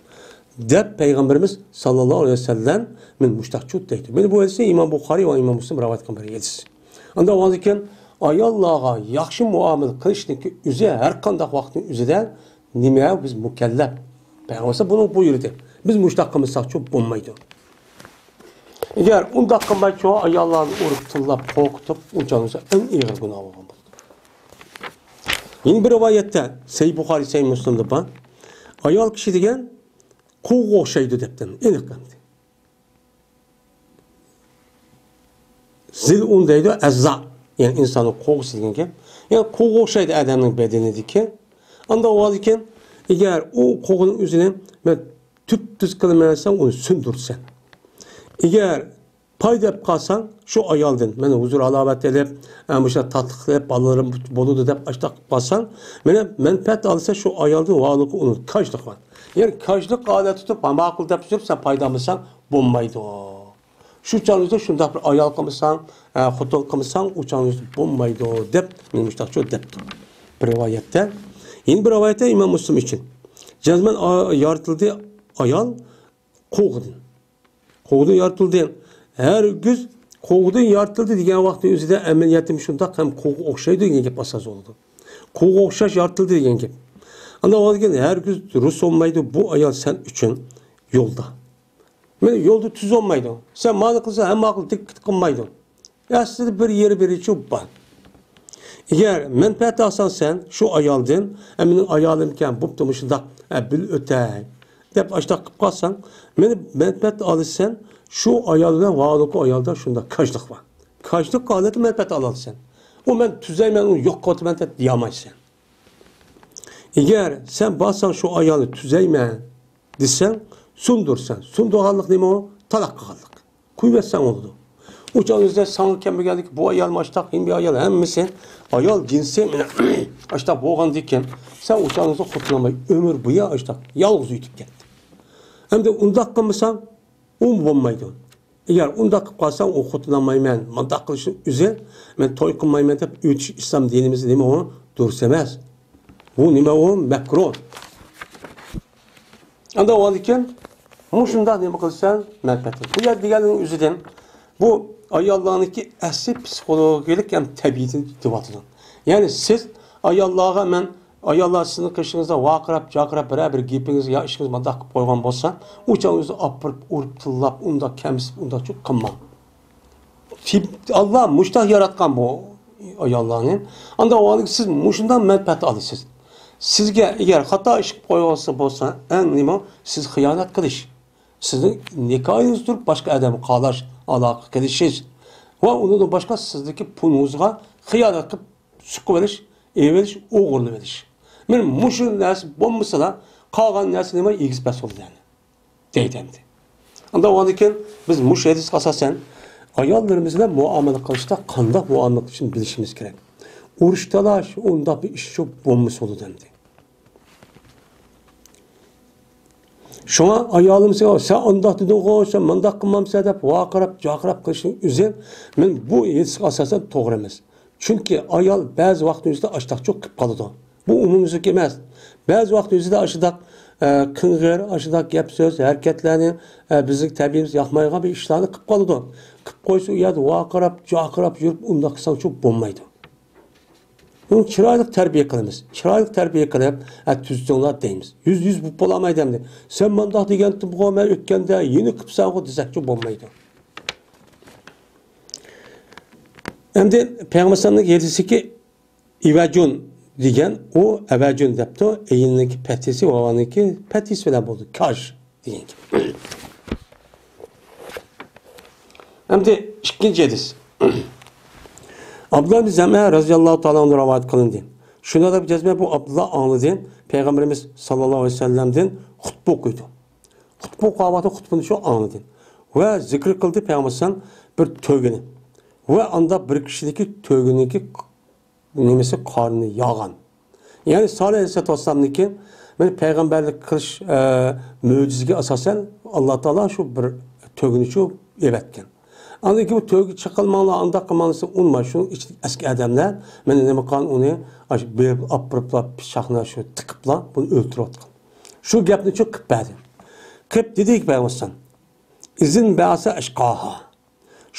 دەپ پەيغەمبىرىمىز ساللاللاھۇ ئەلەيھى ۋەسەللەم مەن مۇشتاقچۇ دەيدۇ. مانا بۇ ھەدىسنى ئىمام بۇخارىي ۋە ئىمام مۇسلىم رىۋايەت قىلغان بىر ھەدىس. ئاندا بولغاندىكىن، ئاياللارغا ياخشى مۇئامىلە قىلىشنىڭكى ئۆزى ھەر قانداق ۋاقىتنىڭ ئۆزىدە نېمە بىز مۇكەللەپ. پەيغەمبەر بۇنى بۇيرۇدى. بىز مۇشتاق قىلمىساقچۇ بولمايدۇ. ئەگەر ئۇنداق قىلمايچۇ، ئاياللارنى ئۇرۇپ، تىللاپ، قورقۇتۇپ، ئۇنچە بولسا ئەڭ ئېغىر گۇناھ بولغان بولىدۇ. يەنە بىر رىۋايەتتە، سەھىھ بۇخارىي، سەھىھ مۇسلىمدا بار. ئايال كىشى دېگەن قوغا ئوخشايدۇ دەپتۇ. ئېنىق ئەمدى. زىلئۇن دەيدۇ، ئەززا. يەنى ئىنساننىڭ قوغىسى دېگەن گەپ. يەنى قوغا ئوخشايدۇ ئادەمنىڭ بەدىنىدىكى. ئاندا ئۇ ھالدىكىن، ئەگەر ئۇ قوغىنىڭ ئۆزىنى مەن تۈپتۈز قىلىمەن دېسەڭ، ئۇنى سۇندۇرىسەن. ئەگەر پايدا ئېلىپ قالساڭ، شۇ ئايالدىن، مانا، ھۇزۇر ھالاۋەت ئېلىپ، ئە، مۇشۇ تاتلىق قىلىپ، بالىلىرىم بولىدۇ دەپ ئاشتاق قىلىپ قالساڭ، مانا، مەنپەئەت ئالسا شۇ ئايالدىن، ۋالىكى ئۇنىڭ كاجلىقى بار. يەنى كاجلىق ھالەتتە تۇرۇپ، ماقۇل دەپ يۈرۈپ، سەن پايدا ئالمىساڭ بولمايدۇ. شۇ چاغدا شۇنداق بىر ئايال قىلمىساڭ، ئە، خوتۇن قىلمىساڭ، ئۇ چاغدا بولمايدۇ دەپ، مانا مۇشۇنداقچۇ دەپتۇ. بىر رىۋايەتتە، يەنە بىر رىۋايەتتە ئىمام مۇسلىم ئۈچۈن. جەزمەن ئا-، يارىتىلدى ئايال قوغىدىن. قوغىدىن يارىتىلدى. ھەرگىز قوغىدىن يارىتىلدى دېگەن ۋاقىتنىڭ ئۆزىدە ئەمەلىيەتتىمۇ شۇنداق ھەم قوغا ئوخشايدۇ دېگەن گەپ ئاساس بولىدۇ. قوغا ئوخشاش يارىتىلدى دېگەن گەپ. ئاندىن كېيىن ھەرگىز رۇسۇلمايدۇ بۇ ئايال سەن ئۈچۈن يولدا. مانا يولدا تۈز بولمايدۇ. سەن مانا قىلسا ھەممە ئاقىل دىققەت قىلمايدۇ. ئەسلىدە بىر يېرى بىرىچۇ بار. ئەگەر مەنپەئەت ئالساڭ سەن شۇ ئايالدىن، ئە، مېنىڭ ئايالىمكەن، بوپتۇ، مۇشۇنداق، ئە، بىللە ئۆتەي، دەپ ئاشۇنداق قىلىپ قالساڭ، مېنى مەنپەئەت ئالىسەن، شۇ ئايال بىلەن ۋاھالىكى ئايالدا شۇنداق كاجلىق بار. كاجلىق ھالەتتە مەنپەئەت ئالالىسەن. ئۇ مەن تۈزەيمەن، ئۇنى يوق قىلىۋېتىمەن دەپ دېيەلمەيسەن. ئەگەر سەن بارساڭ شۇ ئايالنى تۈزەيمەن دېسەڭ، سۇندۇرسەن. سۇندۇرغانلىق نېمە ئۇ؟ تالاق قىلغانلىق. قويۇۋەتسەڭ بولىدۇ. ئۇ چاغ ئۆزىدە ساڭا كەلمىگەندىكىن بۇ ئايال ماشتاق، ھىم بىر ئايال ھەممىسى ئايال جىنسى مانا ئاشتاق بولغاندىكىن سەن ئۇ چاغ ئۆزىدە قۇتۇلالماي ئۆمۈر بويى ئاشتاق يالغۇز ئۆتۈپ كەتتى. ئەمدى ئۇنداق قىلمىساڭ ئۇمۇ بولمايدۇ. ئەگەر ئۇنداق قىلىپ قالساڭ، ئۇ خوتۇن ئالمايمەن، مۇنداق قىلىشنىڭ ئۆزى، مەن توي قىلمايمەن دەپ ئۆتۈش ئىسلام دىنىمىزدا نېمە ئۇ؟ دۇرۇس ئەمەس. بۇ نېمە ئۇ؟ مەكرۇھ. ئاندىن ئۇنىڭدىن كېيىن مۇشۇنداق نېمە قىلساڭ مەنپەئەت. بۇ يەر دېگەننىڭ ئۆزىدىن بۇ ئاياللارنىڭكى ئەسلى پسىخولوگىيەلىك ھەم تەبىئىتىنى دېۋاتىدۇ. يەنى سىز ئاياللارغا مەن، ئاياللار سىزنىڭ قېشىڭىزدا ۋارقىراپ، جارقىراپ بىرەر بىر گېپىڭىز يا ئىشىڭىز مۇنداق قىلىپ قويغان بولسا، ئۇ چاغ ئۆزى ئاپىرىپ، ئۇرۇپ، تىللاپ، ئۇنداق كەمسىتىپ، ئۇنداقچۇ قىلماڭ. تىپ-، ئاللا مۇشتاق ياراتقان بۇ ئاياللارنى. ئاندىن ئۇنىڭدىن سىز مۇشۇنداق مەنپەئەت ئالىسىز. سىزگە ئەگەر خاتا ئىش قىلىپ قويغان بولسا، ئەڭ نېمە؟ سىز خىيانەت قىلىش. سىزنىڭ نىكاھىڭىزدا تۇرۇپ باشقا ئادەمگە قالاش، ئالاقە قىلىشىش ۋە ئۇنىڭدىن باشقا سىزدىكى پۇلىڭىزغا خىيانەت قىلىپ سوقۇۋېلىش، ئېلىۋېلىش، ئوغرىلىۋېلىش. مانا مۇشۇ نەرسە بولمىسىلا، قالغان نەرسە نېمە؟ ئېگىز-پەس بولىدۇ يەنى. دەيدۇ ئەمدى. ئاندىن ئۇنىڭدىن كېيىن بىز مۇشۇ ھەدىسكە ئاساسەن ئاياللىرىمىز بىلەن مۇئامىلە قىلىشتا قانداق مۇئامىلە قىلىشنى بىلىشىمىز كېرەك. ئۇرۇش تالاش، ئۇنداق بىر ئىش شۇ بولمىسا بولىدۇ ئەمدى. شۇڭا ئايالىمىزغا، سەن ئانداق دېدىڭغۇ، سەن مانداق قىلمامسەن دەپ ۋارقىراپ، جارقىراپ قىلىشنىڭ ئۆزى، مەن بۇ ھەدىسكە ئاساسەن توغرا ئەمەس. چۈنكى ئايال بەزى ۋاقىت ئۆزىدە ئاشتاقچۇ قىلىپ قالىدۇ. بۇ ئومۇميۈزلۈك ئەمەس. بەزى ۋاقىت ئۆزىدە ئاشۇنداق، ئە، قىڭغىر، ئاشۇنداق گەپ سۆز، ھەرىكەتلەرنى، ئە، بىزنىڭ تەبىئىتىمىز ياقمايدىغان بىر ئىشلارنى قىلىپ قالىدۇ. قىلىپ قويسا ئۇ يەردە ۋارقىراپ، جارقىراپ يۈرۈپ ئۇنداق قىلساڭچۇ بولمايدۇ. بۇنى چىرايلىق تەربىيە قىلىمىز. چىرايلىق تەربىيە قىلىپ، ئە، تۈزىتىڭلار دەيمىز. يۈز يۈز بولۇپ بولالمايدۇ ئەمدى. سەن مانداق دېگەنتىمغۇ، مەن ئۆتكەندە يەنە قىپسەنغۇ دېسەكچۇ بولمايدۇ. ئەمدى پەيغەمبەر ئەلەيھىسسالامنىڭ ھەدىسىكى ئىۋەجۇن دېگەن، ئۇ ئەۋەجۇن دەپتۇ. ئەيننىڭكى پەتھىسى، ۋاۋنىڭكى پەتھىسى بىلەن بولدى. كاش دېگەن گەپ. ئەمدى ئىككىنچى ھەدىس. ئابدۇللا ئىبن زەمئە رەزىياللاھۇ تائالا ئەنھۇ رىۋايەت قىلىندى. شۇنىڭ بىلەن جەزمەن بۇ ئابدۇللا ئاڭلىدى. پەيغەمبىرىمىز ساللاللاھۇ ئەلەيھى ۋەسەللەمدىن خۇتبە ئوقۇيدۇ. خۇتبە ئوقۇغان ۋاقتىدا خۇتبىنى شۇ ئاڭلىدى. ۋە زىكىر قىلدى پەيغەمبەر ئەلەيھىسسالام بىر تۆگىنى. ۋە ئاندا بىر كىشىنىڭكى تۆگىنىڭكى نېمىسى قارنىنى ياغان. يەنى سالىھ ئەلەيھىسسالاتۇ ۋەسسالامنىڭكى مانا پەيغەمبەرلىك قىلىش، ئە، مۆجىزىگە ئاساسەن ئاللا تائالا شۇ بىر تۆگىنى شۇ ئېۋەتكەن. ئاندىن كېيىن بۇ تۆگە چېقىلماڭلار، ئانداق قىلماڭلار دېسە ئۇنىماي، شۇنىڭ ئىچىدىكى ئەسكى ئادەملەر مانا نېمە قىلغان، ئۇنى ئاشۇ بېرىپ ئاپىرىپلا پىچاقنى شۇ تىقىپلا بۇنى ئۆلتۈرۈۋاتقان. شۇ گەپنى شۇ قىلىپ بەردى. قىلىپ دېدىكى پەيغەمبەر ئەلەيھىسسالام، ئىزىن بەسە ئەشقاھا.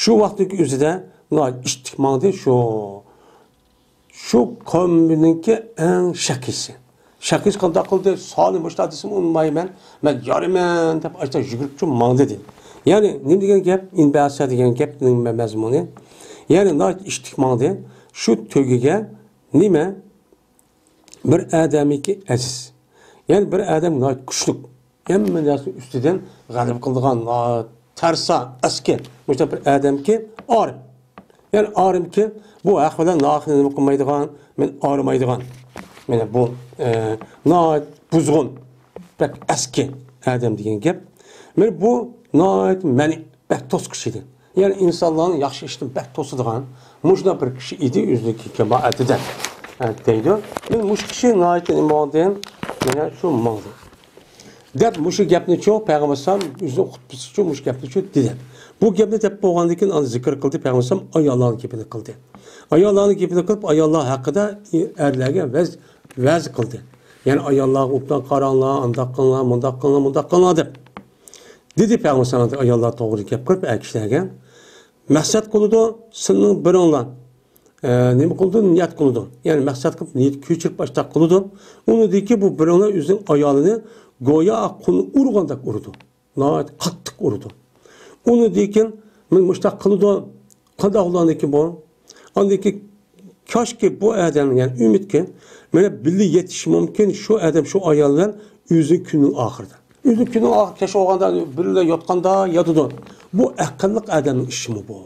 شۇ ۋاقىتتىكى ئۆزىدە ناھايىتى ئىتتىك ماڭدى شۇ، شۇ قەۋمىنىڭكى ئەڭ شەقىسى. شەقىسى قانداق قىلدى؟ سالىھ مۇشۇنداق دېسىمۇ ئۇنىمايمەن، مەن يارىمەن دەپ ئاشتا يۈگۈرۈپ شۇ ماڭدى دېدى. يەنى نېمە دېگەن گەپ؟ ئىنبەسە دېگەن گەپنىڭ مە-، مەزمۇنى. يەنى ناھايىتى ئىتتىك ماڭدى. شۇ تۆگىگە نېمە؟ بىر ئادەمنىڭكى ئەزىز. يەنى بىر ئادەم ناھايىتى كۈچلۈك. ھەممە نەرسىنىڭ ئۈستىدىن غەلىبە قىلىدىغان، نا-، تەرسا، ئەسكى. مۇشۇنداق بىر ئادەمكى ئارىم. يەنى ئارىمكى بۇ ھەق بىلەن ناھەقنى نېمە قىلمايدىغان، مەن ئارىمايدىغان. مانا بۇ، ئە، ناھايىتى بۇزغۇن، بەك ئەسكى ئادەم دېگەن گەپ. مانا بۇ ناھايىتى مەنئى، بەك توسقۇچ ئىدى. يەنى ئىنسانلارنى ياخشى ئىشتىن بەك توسىدىغان مۇشۇنداق بىر كىشى ئىدى ئۆزىنىڭكى جامائىتىدە، ھە، دەيدۇ. مانا مۇشۇ كىشى ناھايىتى نېمە بولدى؟ مانا شۇ ماڭدى. دەپ مۇشۇ گەپنى شۇ پەيغەمبەر ئەلەيھىسسالام ئۆزىنىڭ خۇتبىسى شۇ مۇشۇ گەپنى شۇ دېدى. بۇ گەپنى دەپ بولغاندىن كېيىن ئاندىن زىكىر قىلدى پەيغەمبەر ئەلەيھىسسالام ئاياللارنىڭ گېپىنى قىلدى. ئاياللارنىڭ گېپىنى قىلىپ ئاياللار ھەققىدە ئەرلەرگە ۋەز، ۋەز قىلدى. يەنى ئاياللارغا ئوبدان قاراڭلار، ئانداق قىلىڭلار، مۇنداق قىلىڭلار، مۇنداق قىلىڭلار دەپ. دېدى پەيغەمبەر ئەلەيھىسسالام ئاياللار توغرىلىق گەپ قىلىپ ئەر كىشىلەرگە. مەقسەت قىلىدۇ، سىلىنىڭ بىرىڭلار، ئە، نېمە قىلىدۇ؟ نىيەت قىلىدۇ. يەنى مەقسەت قىلىپ نىيەت كۆچۈرۈپ ئاشتاق قىلىدۇ. ئۇنىڭدىن كېيىن بۇ بىرىڭلار ئۆزىنىڭ ئايالىنى گويا قولىنى ئۇرغاندەك ئۇرىدۇ. ناھايىتى قاتتىق ئۇرىدۇ. ئۇنىڭدىن كېيىن مانا مۇشتاق قىلىدۇ. قانداق ئۇلارنىڭكى بۇ؟ ئاندىن كېيىن كاشكى بۇ ئادەم، يەنى ئۈمىدكى، مانا بىللە يېتىشى مۇمكىن، شۇ ئادەم شۇ ئايال بىلەن ئۆزىنىڭ كۈنىنىڭ ئاخىرىدا. ئۆزىنىڭ كۈنىنىڭ ئاخىرى كەچ بولغاندا بىللە ياتقاندا ياتىدۇ. بۇ ئەقىللىق ئادەمنىڭ ئىشىمۇ بۇ؟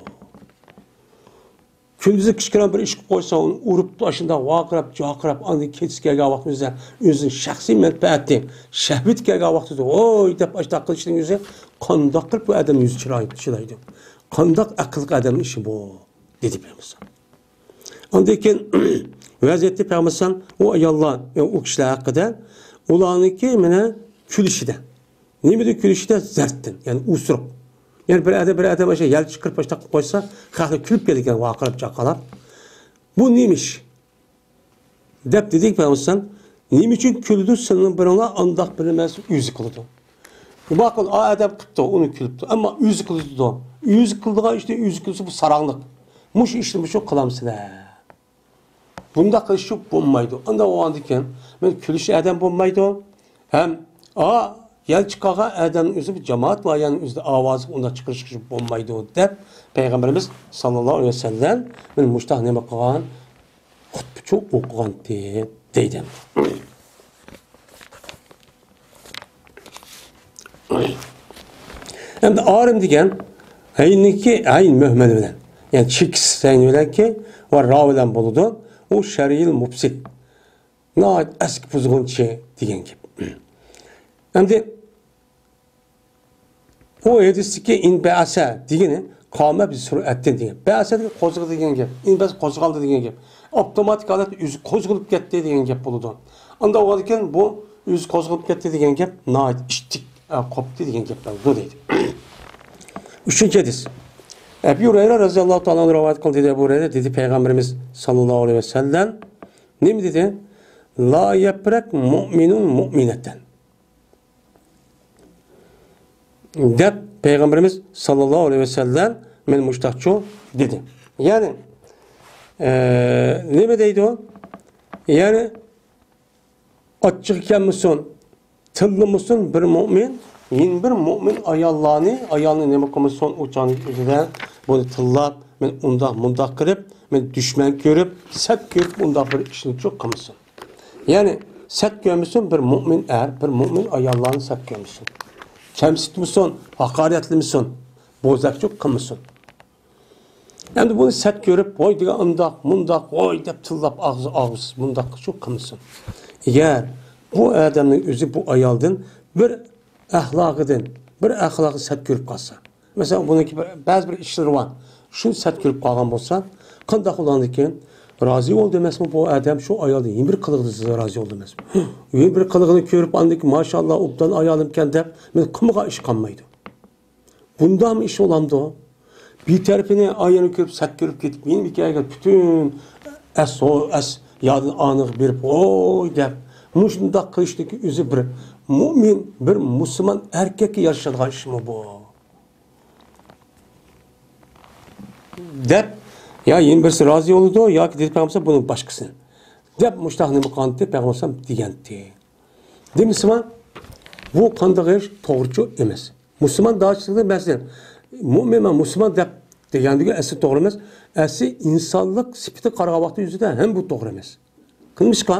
كۈندۈزى كىچىككىنە بىر ئىش قىلىپ قويسا، ئۇنى ئۇرۇپ، ئاشۇنداق ۋارقىراپ، جارقىراپ، ئاندىن كېچىسى كەلگەن ۋاقتىمىزدا ئۆزىنىڭ شەخسىي مەنپەئەتى، شەھۋىتى كەلگەن ۋاقتىدا، ۋوي دەپ ئاشۇنداق قىلىشنىڭ ئۆزى قانداق قىلىپ بۇ ئادەمنىڭ يۈزى چىرايى چىدايدۇ؟ قانداق ئەقىللىق ئادەمنىڭ ئىشى بۇ؟ دېدى پەيغەمبەر. ئاندىن كېيىن ۋەز ئېيتتى پەيغەمبەر ئەلەيھىسسالام ئۇ ئاياللار، يەنى ئۇ كىشىلەر ھەققىدە، ئۇلارنىڭكى مانا كۈلۈشىدە. نېمىدە كۈلۈشىدە؟ زەردتىن، يەنى ئۇسرۇق. يەنى بىر ئادەم، بىر ئادەم ئاشۇ يەل چىقىرىپ ئاشۇنداق قىلىپ قويسا، خەقلەر كۈلۈپ كېتىدىكەن، ۋارقىراپ، چاقىلاپ. بۇ نېمە ئىش؟ دەپ دېدى پەيغەمبەر، نېمە ئۈچۈن كۈلىدۇ سىلەرنىڭ بىرىڭلار ئانداق بىر نەرسە ئۆزى قىلىدۇ؟ ماقۇل، ئا ئادەم قىپتۇ، ئۇنى كۈلۈپتۇ. ئەمما ئۆزى قىلىدۇ. ئۆزى قىلىدىغان ئىشنى ئۆزى قىلسا، بۇ ساراڭلىق. مۇشۇ ئىشنى مۇشۇ قىلامسىلەر؟ بۇنداق قىلىش بولمايدۇ. ئانداق بولغاندىكىن، مەن كۈلۈش ئادەم بولمايدۇ. ھەم، ئا، يەل چىقارغان ئادەمنىڭ ئۆزى، بىر جامائەت بار، يەنى ئۆزىدە ئاۋازلىق ئۇنداق چىقىرىشقا بولمايدۇ، دەپ پەيغەمبىرىمىز ساللاللاھۇ ئەلەيھى ۋەسەللەم مەن مۇشتاق نېمە قىلغان؟ خۇتبىچۇ ئوقۇغانتى، دەيدۇ. ئەمدى ئارىم دېگەن ھەينىكى ھەين مۆھمەل بىلەن، يەنى چېكىس ھەين بىلەنكى ۋە را بىلەن بولىدۇ. ئۇ شەرئىل مۇپسىد، ناھايىتى ئەسكى بۇزغۇنچى دېگەن گەپ. ئەمدى ئۇ ھەدىستىكى ئىنبەئەسە دېگىنى قامە بىسۈرئەتتىن دېگەن. بەئەسە دېگەن قوزغىدى دېگەن گەپ. ئىنبەئەسە قوزغالدى دېگەن گەپ. ئاپتوماتىك ھالەتتە ئۆزى قوزغىلىپ كەتتى دېگەن گەپ بولىدۇ. ئانداق بولغاندىكىن بۇ ئۆزى قوزغىلىپ كەتتى دېگەن گەپ ناھايىتى ئىتتىك، ئە، قوپتى دېگەن گەپ بولىدۇ دەيدۇ. ئۈچىنچى ھەدىس. ئەبۇ ھۇرەيرە رازىياللاھۇ تائالا ئانھۇ رىۋايەت قىلدى دەيدۇ. ئەبۇ ھۇرەيرە دېدى، پەيغەمبىرىمىز ساللاللاھۇ ئەلەيھى ۋەسەللەم نېمە دېدى؟ لا يەپرەك مۇئمىنۇن مۇئمىنەتەن. دەپ پەيغەمبىرىمىز ساللاللاھۇ ئەلەيھى ۋەسەللەم مەن مۇشتاقچۇ دېدى. يەنى، ئە، نېمە دەيدۇ؟ يەنى ئاچچىقى كەلمىسۇن، تىللىمىسۇن بىر مۆمىن، يەنە بىر مۆمىن ئاياللارنى، ئايالنى نېمە قىلمىسۇن، ئۇ چاغنىڭ ئۆزىدە بۇنى تىللاپ، مەن ئۇنداق، مۇنداق قىلىپ، مەن دۈشمەن كۆرۈپ، سەت كۆرۈپ، ئۇنداق بىر ئىشنىچۇ قىلمىسۇن. يەنى سەت كۆرمىسۇن بىر مۆمىن ئەر، بىر مۆمىن ئاياللارنى سەت كۆرمىسۇن. كەمسىتمىسۇن، ھاقارەتلىمىسۇن، بوزەكچىلىك قىلمىسۇن. ئەمدى بۇنى سەت كۆرۈپ، ۋاي دېگەن ئۇنداق، مۇنداق، ۋاي دەپ تىللاپ، ئاغزى ئاغزىسىز مۇنداق شۇ قىلمىسۇن. ئەگەر بۇ ئادەمنىڭ ئۆزى بۇ ئايالدىن بىر ئەخلاقىدىن، بىر ئەخلاقى سەت كۆرۈپ قالسا، مەسىلەن، بۇنىڭكى بىر، بەزى بىر ئىشلىرى بار. شۇنى سەت كۆرۈپ قالغان بولسا، قانداق بولغاندىكىن؟ رازى بولدى ئەمەسمۇ بۇ ئادەم شۇ ئايالدىن يەنە بىر قىلىقىدىن رازى بولدى ئەمەسمۇ؟ يەنە بىر قىلىقىنى كۆرۈپ، ئاندىن كېيىن، ماشائاللا، ئوبدان ئايالىمكەن دەپ، مېنى قىلمىغان ئىش قالمايدۇ. بۇنداقمۇ ئىش بولامدۇ؟ بىر تەرىپىنى ئايالىنى كۆرۈپ، سەت كۆرۈپ كېتىپ، يەنە بىر كەلگەن پۈتۈن ئەس، ئەس يادىن ئانىغا بېرىپ، ۋوي دەپ، مۇشۇنداق قىلىشتىكى ئۆزى بىر مۆمىن، بىر مۇسۇلمان ئەركەككە يارىشىدىغان ئىشمۇ بۇ؟ دەپ، يا يەنە بىرسى رازى بولىدۇ ياكى دېدى پەيغەمبەر بۇنىڭ باشقىسىنى. دەپ مۇشۇنداق نېمە قىلغانتى پەيغەمبەر دېگەنتى. دېمىسىما، بۇ قانداق ئىش؟ توغرىچۇ ئەمەس. مۇسۇلمان داچىلىقى مەسىلەن، مۆمىن ۋە مۇسۇلمان دەپ دېگەندىكى ئەسلى توغرا ئەمەس. ئەسلى ئىنسانلىق سۈپىتى قارىغان ۋاقتى يۈزىدە ھەم بۇ توغرا ئەمەس. قىلمىشقا،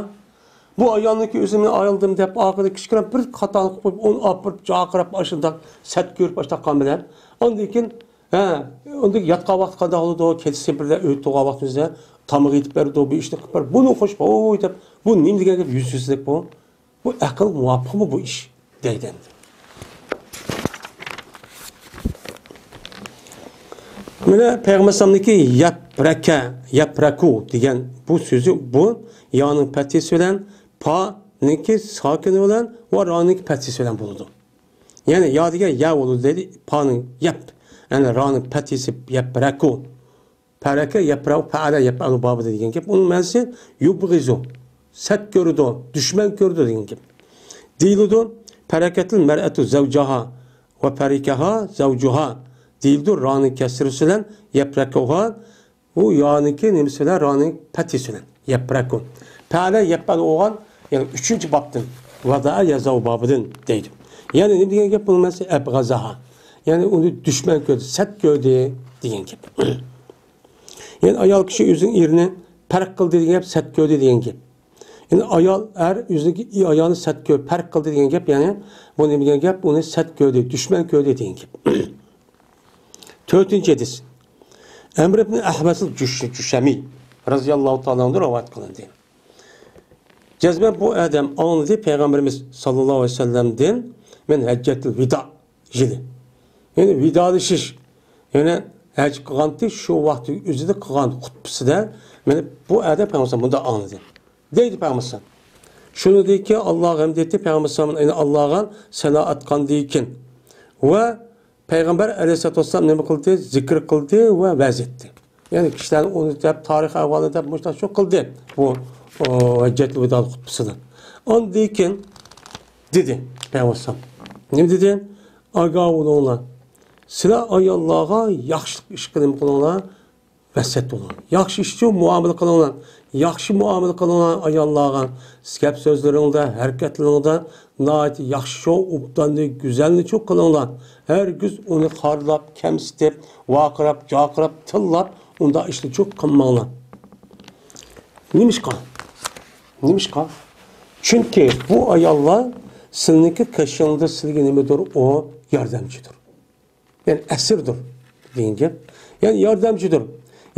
بۇ ئايالنىڭكى ئۆزىنى ئايالدىم دەپ ئارقىدا كىچىككىنە بىر خاتالىق قويۇپ، ئۇنى ئاپىرىپ، چاقىرىپ، ئاشۇنداق سەت كۆرۈپ، ئاشۇنداق قىلغان بىلەن، ئاندىن كېيىن، ھە، ئاندىن ياتقان ۋاقتى قانداق بولىدۇ؟ كېچىسى بىردە ئۆيدە تۇرغان ۋاقتىمىزدا تامىقى يېتىپ بەردى، بۇ ئىشنى قىلىپ بەردى، بۇنى قوشۇپ، ۋوي دەپ، بۇ نېمە دېگەن گەپ؟ يۈزسىزلىك بۇ. بۇ ئەقىل مۇۋاپىقمۇ بۇ ئىش؟ دەيدۇ ئەمدى. مانا پەيغەمبەر ئەلەيھىسسالامنىڭكى يەپرەكە، يەپرەكۇ دېگەن بۇ سۆزى، بۇ يانىڭ پەتھىسى بىلەن، پانىڭكى ساكىنى بىلەن ۋە رانىڭكى پەتھىسى بىلەن بولىدۇ. يەنى يا دېگەن يا بولىدۇ دەيدۇ، پانىڭ يەپ، يەنى رانىڭ پەتھىسى يەپرەكۇ. پەرەكە يەپرەۋ، پەئەلە يەپئەلۇ بابىدا دېگەن گەپ. ئۇنىڭ مەنىسى يۇبغىزۇ، سەت كۆرىدۇ، دۈشمەن كۆرىدۇ دېگەن گەپ. دېيىلىدۇ، پەرەكەتىل مەرئەتۇ زەۋجاھا ۋە پەرىكەھا زەۋجۇھا دېيىلىدۇ، رانىڭ كەسرىسى بىلەن يەپرەكۇھا، بۇ يانىڭكى نېمىسى بىلەن؟ رانىڭ پەتھىسى بىلەن. يەپرەكۇ. پەئەلە يەپئەلۇ بولغان، يەنى ئۈچىنچى بابتىن. ۋەزەئە يەزەئۇ بابىدىن دەيدۇ. يەنى نېمە دېگەن گەپ؟ بۇنىڭ مەنىسى ئەبغەزەھا. يەنى ئۇنى دۈشمەن كۆردى، سەت كۆردى دېگەن گەپ. يەنى ئايال كىشى ئۆزىنىڭ ئېرىنى پەرق قىلدى دېگەن گەپ، سەت كۆردى دېگەن گەپ. يەنى ئايال، ئەر ئۆزىنىڭكى ئايالىنى سەت كۆر، پەرق قىلدى دېگەن گەپ، يەنى بۇ نېمە دېگەن گەپ؟ ئۇنى سەت كۆردى، دۈشمەن كۆردى دېگەن گەپ. تۆتىنچى ھەدىس. ئەمر ئىبن ئەھۋەسىل جۇش-، جۇشەمى رازىياللاھۇ تائالا ئەنھۇ رىۋايەت قىلىندى. جەزمەن بۇ ئادەم ئاڭلىدى پەيغەمبىرىمىز ساللاللاھۇ ئەلەيھى ۋەسەللەمدىن، مەن ھەججەتۇل ۋىدا يىلى. يەنى ۋىدالىشىش، يەنى ھەج قىلغانتى شۇ ۋاقىت ئۆزىدە قىلغان خۇتبىسىدە، مەن بۇ ئادەم پەيغەمبەر مۇنداق ئاڭلىدى. دەيدۇ پەيغەمبەر. شۇنىڭدىن كېيىن ئاللاغا ھەمد ئېيتتى پەيغەمبەر، يەنى ئاللاغا سەنا ئېيتقاندىن كېيىن. ۋە پەيغەمبەر ئەلەيھىسسالاتۇ ۋەسسالام نېمە قىلدى؟ زىكىر قىلدى ۋە ۋەز ئېيتتى. يەنى كىشىلەرنى ئۇنى دەپ، تارىخ ئەھۋالىنى دەپ، مۇشۇنداق شۇ قىلدى. بۇ، ئۇ، ھەججەتۇل ۋىدا خۇتبىسىدە. ئاندىن كېيىن دېدى پەيغەمبەر ئەلەيھىسسالام. نېمە دېدى؟ ئاگاھ بولۇڭلار. سىلەر ئاياللارغا ياخشىلىق ئىشقا نېمە قىلىڭلار؟ ۋەسىيەت بولۇڭ. ياخشى ئىشچۇ مۇئامىلە قىلىڭلار. ياخشى مۇئامىلە قىلىڭلار ئاياللارغا. گەپ سۆزلىرىڭدە، ھەرىكەتلىرىڭدە ناھايىتى ياخشىچۇ، ئوبداننى، گۈزەلنىچۇ قىلىڭلار. ھەرگىز ئۇنى خارلاپ، كەمسىتىپ، ۋارقىراپ، جارقىراپ، تىللاپ، ئۇنداق ئىشنىچۇ قىلماڭلار. نېمىشقا؟ نېمىشقا؟ چۈنكى بۇ ئاياللار سىلىنىڭكى قېشىڭدا سىلىگە نېمىدۇر، ئۇ ياردەمچىدۇر. يەنى ئەسىردۇر دېگەن گەپ. يەنى ياردەمچىدۇر.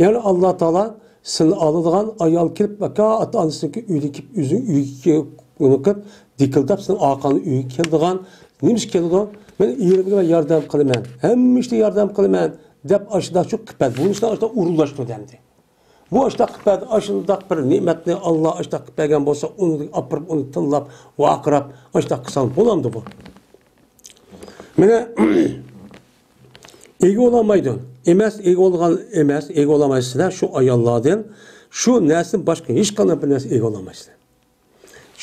يەنى ئاللا تائالا سىلىنى ئالىدىغان ئايال كېلىپ، ئاكا، ئاتا-ئانىسىنىڭكى ئۆيىگە كېلىپ، ئۆزىنىڭ ئۆيىگە كېلىپ، دىكىلداپ، سىلىنىڭ ئارقاڭدىن ئۆيگە كېلىدىغان، نېمە ئىش كېلىدۇ؟ مەن ئېرىمگە مەن ياردەم قىلىمەن، ھەممە ئىشتا ياردەم قىلىمەن دەپ، ئاشۇنداق شۇ قىپەت. بۇنىڭ ئۈچۈن ئاشۇنداق ئورۇنلاشتۇردى ئەمدى. بۇ ئاشۇنداق قىپەت، ئاشۇنداق بىر نېمەتنى ئاللا ئاشۇنداق قىلىپ بەرگەن بولسا، ئۇنى ئاپىرىپ، ئۇنى تىللاپ، ۋارقىراپ، ئاشۇنداق قىلساڭ بولامدۇ بۇ؟ مانا، ئىگە بولالمايدۇ. ئەمەس، ئىگە بولغان ئەمەس، ئىگە بولالمايسىلەر شۇ ئاياللاردىن. شۇ نەرسىدىن باشقا ھېچقانداق بىر نەرسە ئىگە بولالمايسىلەر.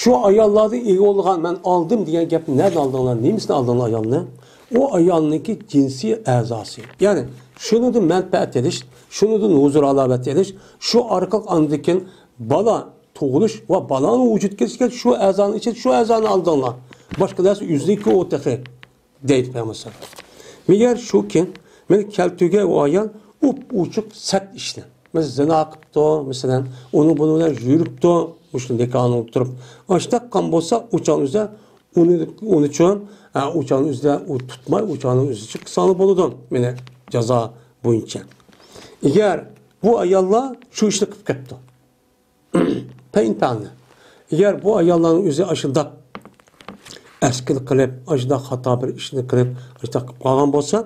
شۇ ئاياللاردىن ئىگە بولغان، مەن ئالدىم دېگەن گەپنى نەدىن ئالدىڭلار؟ نېمىسىنى ئالدىڭلار ئايالنى؟ ئۇ ئايالنىڭكى جىنسىي ئەزاسى. يەنى شۇنىڭدىن مەنپەئەت ئېلىش، شۇنىڭدىن ھۇزۇر-ھالاۋەت ئېلىش، شۇ ئارقىلىق ئاندىن كېيىن بالا تۇغۇلۇش ۋە بالانىڭ ۋۇجۇدقا كېلىشىگە شۇ ئەزانىڭ ئىچىدە شۇ ئەزانى ئالدىڭلار. باشقا نەرسە ئۆزىنىڭكى ئۇ تېخى. دەيدۇ پەيغەمبەر. مەگەر شۇكى، مېنى كەلتۈرگەن ئۇ ئايال ئوپئوچۇق سەت ئىشنى. مەسىلەن، زىنا قىپتۇ، مەسىلەن، ئۇنىڭ بۇنىڭ بىلەن يۈرۈپتۇ، مۇشۇ نىكاھنى تۇرۇپ. ئاشتاق قىلغان بولسا، ئۇ چاغنىڭ ئۆزىدە ئۇنى، ئۇنى چۈشۈن، ئە، ئۇ چاغنىڭ ئۆزىدە ئۇ تۇتماي، ئۇ چاغنىڭ ئۆزىدە چىقساڭلار بولىدۇ. مېنى جازا بويىچە. ئەگەر بۇ ئاياللار شۇ ئىشنى قىلىپ كەپتۇ. پەينپەلنى. ئەگەر بۇ ئاياللارنىڭ ئۆزى ئاشۇنداق ئەسكىل قىلىپ، ئاشۇنداق خاتا بىر ئىشنى قىلىپ، ئاشۇنداق قىلىپ قالغان بولسا،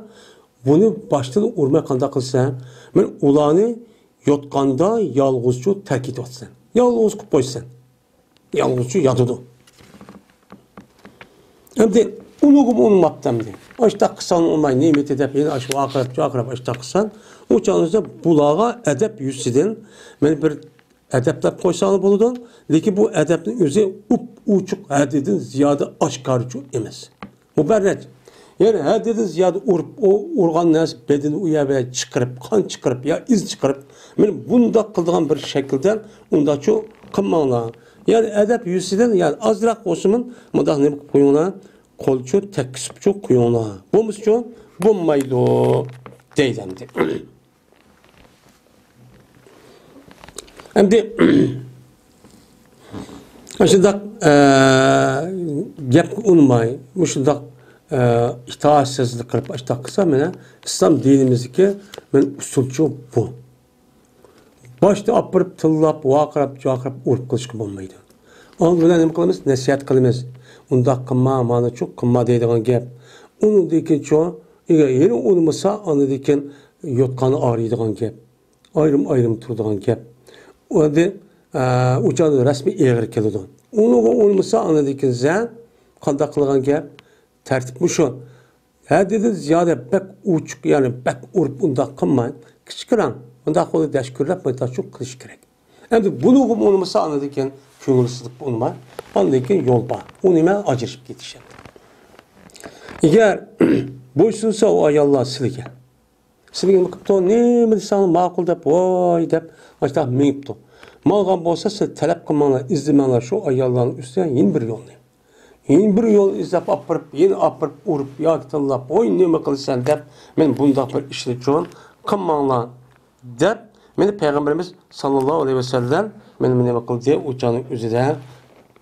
بۇنى باشتىن ئۇرماي قانداق قىلسا، مەن ئۇلارنى يوتقاندا يالغۇزچۇ تەرك ئېتىۋاتىسەن. يالغۇز قىلىپ قويىسەن. يالغۇزچۇ ياتىدۇ. ئەمدى ئۇنىڭغىمۇ ئۇنىماپتۇ ئەمدى. ئاشۇنداق قىلساڭ ئۇنىماي، نېمىتى دەپ يەنە ئاشۇ ۋارقىراپ، جارقىراپ ئاشۇنداق قىلساڭ، ئۇ چاغنىڭدا بۇلارغا ئەدەپ يۈزىسىدىن مەن بىر ئەدەپلەپ قويساڭلار بولىدۇ. لېكىن بۇ ئەدەپنىڭ ئۆزى ئۇپئوچۇق، ھەددىدىن زىيادە ئاشكارىچۇ ئەمەس. مۇبەررەج. يەنى ھەددىدىن زىيادە ئۇرۇپ، ئۇ ئۇرغان نەرسە بەدىنى ئۇ يەرگە چىقىرىپ، قان چىقىرىپ يا ئىز چىقىرىپ، مانا بۇنداق قىلىدىغان بىر شەكىلدە ئۇنداقچۇ قىلماڭلار. يەنى ئەدەپ يۈزىسىدىن، يەنى ئازراق بولسىمۇ مۇنداق نېمە قىلىپ قويۇڭلار، قولچۇ تەگكۈزۈپچۇ قويۇڭلار. بولمىسىچۇ بولمايدۇ دەيدۇ ئەمدى. ئەمدى مۇشۇنداق، ئە، گەپكە ئۇنىماي، مۇشۇنداق، ئە، ئىتائەتسىزلىك قىلىپ، ئاشۇنداق قىلسا، مانا ئىسلام دىنىمىزدىكى مانا ئۇسۇلچۇ بۇ. باشتا ئاپىرىپ، تىللاپ، ۋارقىراپ، جارقىراپ، ئۇرۇپ قىلىشقا بولمايدۇ. ئاندىن بىلەن نېمە قىلىمىز؟ نەسىھەت قىلىمىز. ئۇنداق قىلما، مانىچۇ قىلما دەيدىغان گەپ. ئۇنىڭدىن كېيىنچۇ، ئەگەر يەنە ئۇنىمىسا، ئاندىن كېيىن يوتقاننى ئايرىيدىغان گەپ. ئايرىم-ئايرىم تۇرىدىغان گەپ. ئەمدى، ئە، ئۇ چاغدا رەسمىي ئېغىر كېلىدۇ. ئۇنىڭغا ئۇنىمىسا، ئاندىن كېيىن سەن قانداق قىلغان گەپ؟ تەرتىپ مۇشۇ. ھەددىدىن زىيادە بەك ئوچۇق، يەنى بەك ئۇرۇپ ئۇنداق قىلماي، كىچىكرەك، ئۇنداق قىلىپ دەشكۈرلەپ مايتاشۇ قىلىش كېرەك. ئەمدى بۇنىڭغا ئۇنىمىسا، ئاندىن كېيىن كۆڭۈلسىزلىك ئۇنىماي، ئاندىن كېيىن يول بار. ئۇنىماي ئاجرىشىپ كېتىش ئەمدى. ئەگەر بويسۇنسا ئۇ ئاياللار سىلىگە، سىلىگە نېمە قىپتۇ؟ نېمە دېسەڭلار ماقۇل دەپ، ۋاي دەپ، ئاشۇنداق مېڭىپتۇ. ماڭغان بولسا، سىلەر تەلەپ قىلماڭلار، ئىزدىمەڭلار شۇ ئاياللارنىڭ ئۈستىگە يەنە بىر يولنى. يەنە بىر يول ئىزدەپ ئاپىرىپ، يەنە ئاپىرىپ ئۇرۇپ ياكى تىللاپ، ۋاي نېمە قىلىسەن دەپ، مەن بۇنداق بىر ئىشنى چوڭ قىلماڭلار دەپ، مېنى پەيغەمبىرىمىز ساللاللاھۇ ئەلەيھى ۋەسەللەم مېنى نېمە قىلدى؟ ئۇ چاغنىڭ ئۆزىدە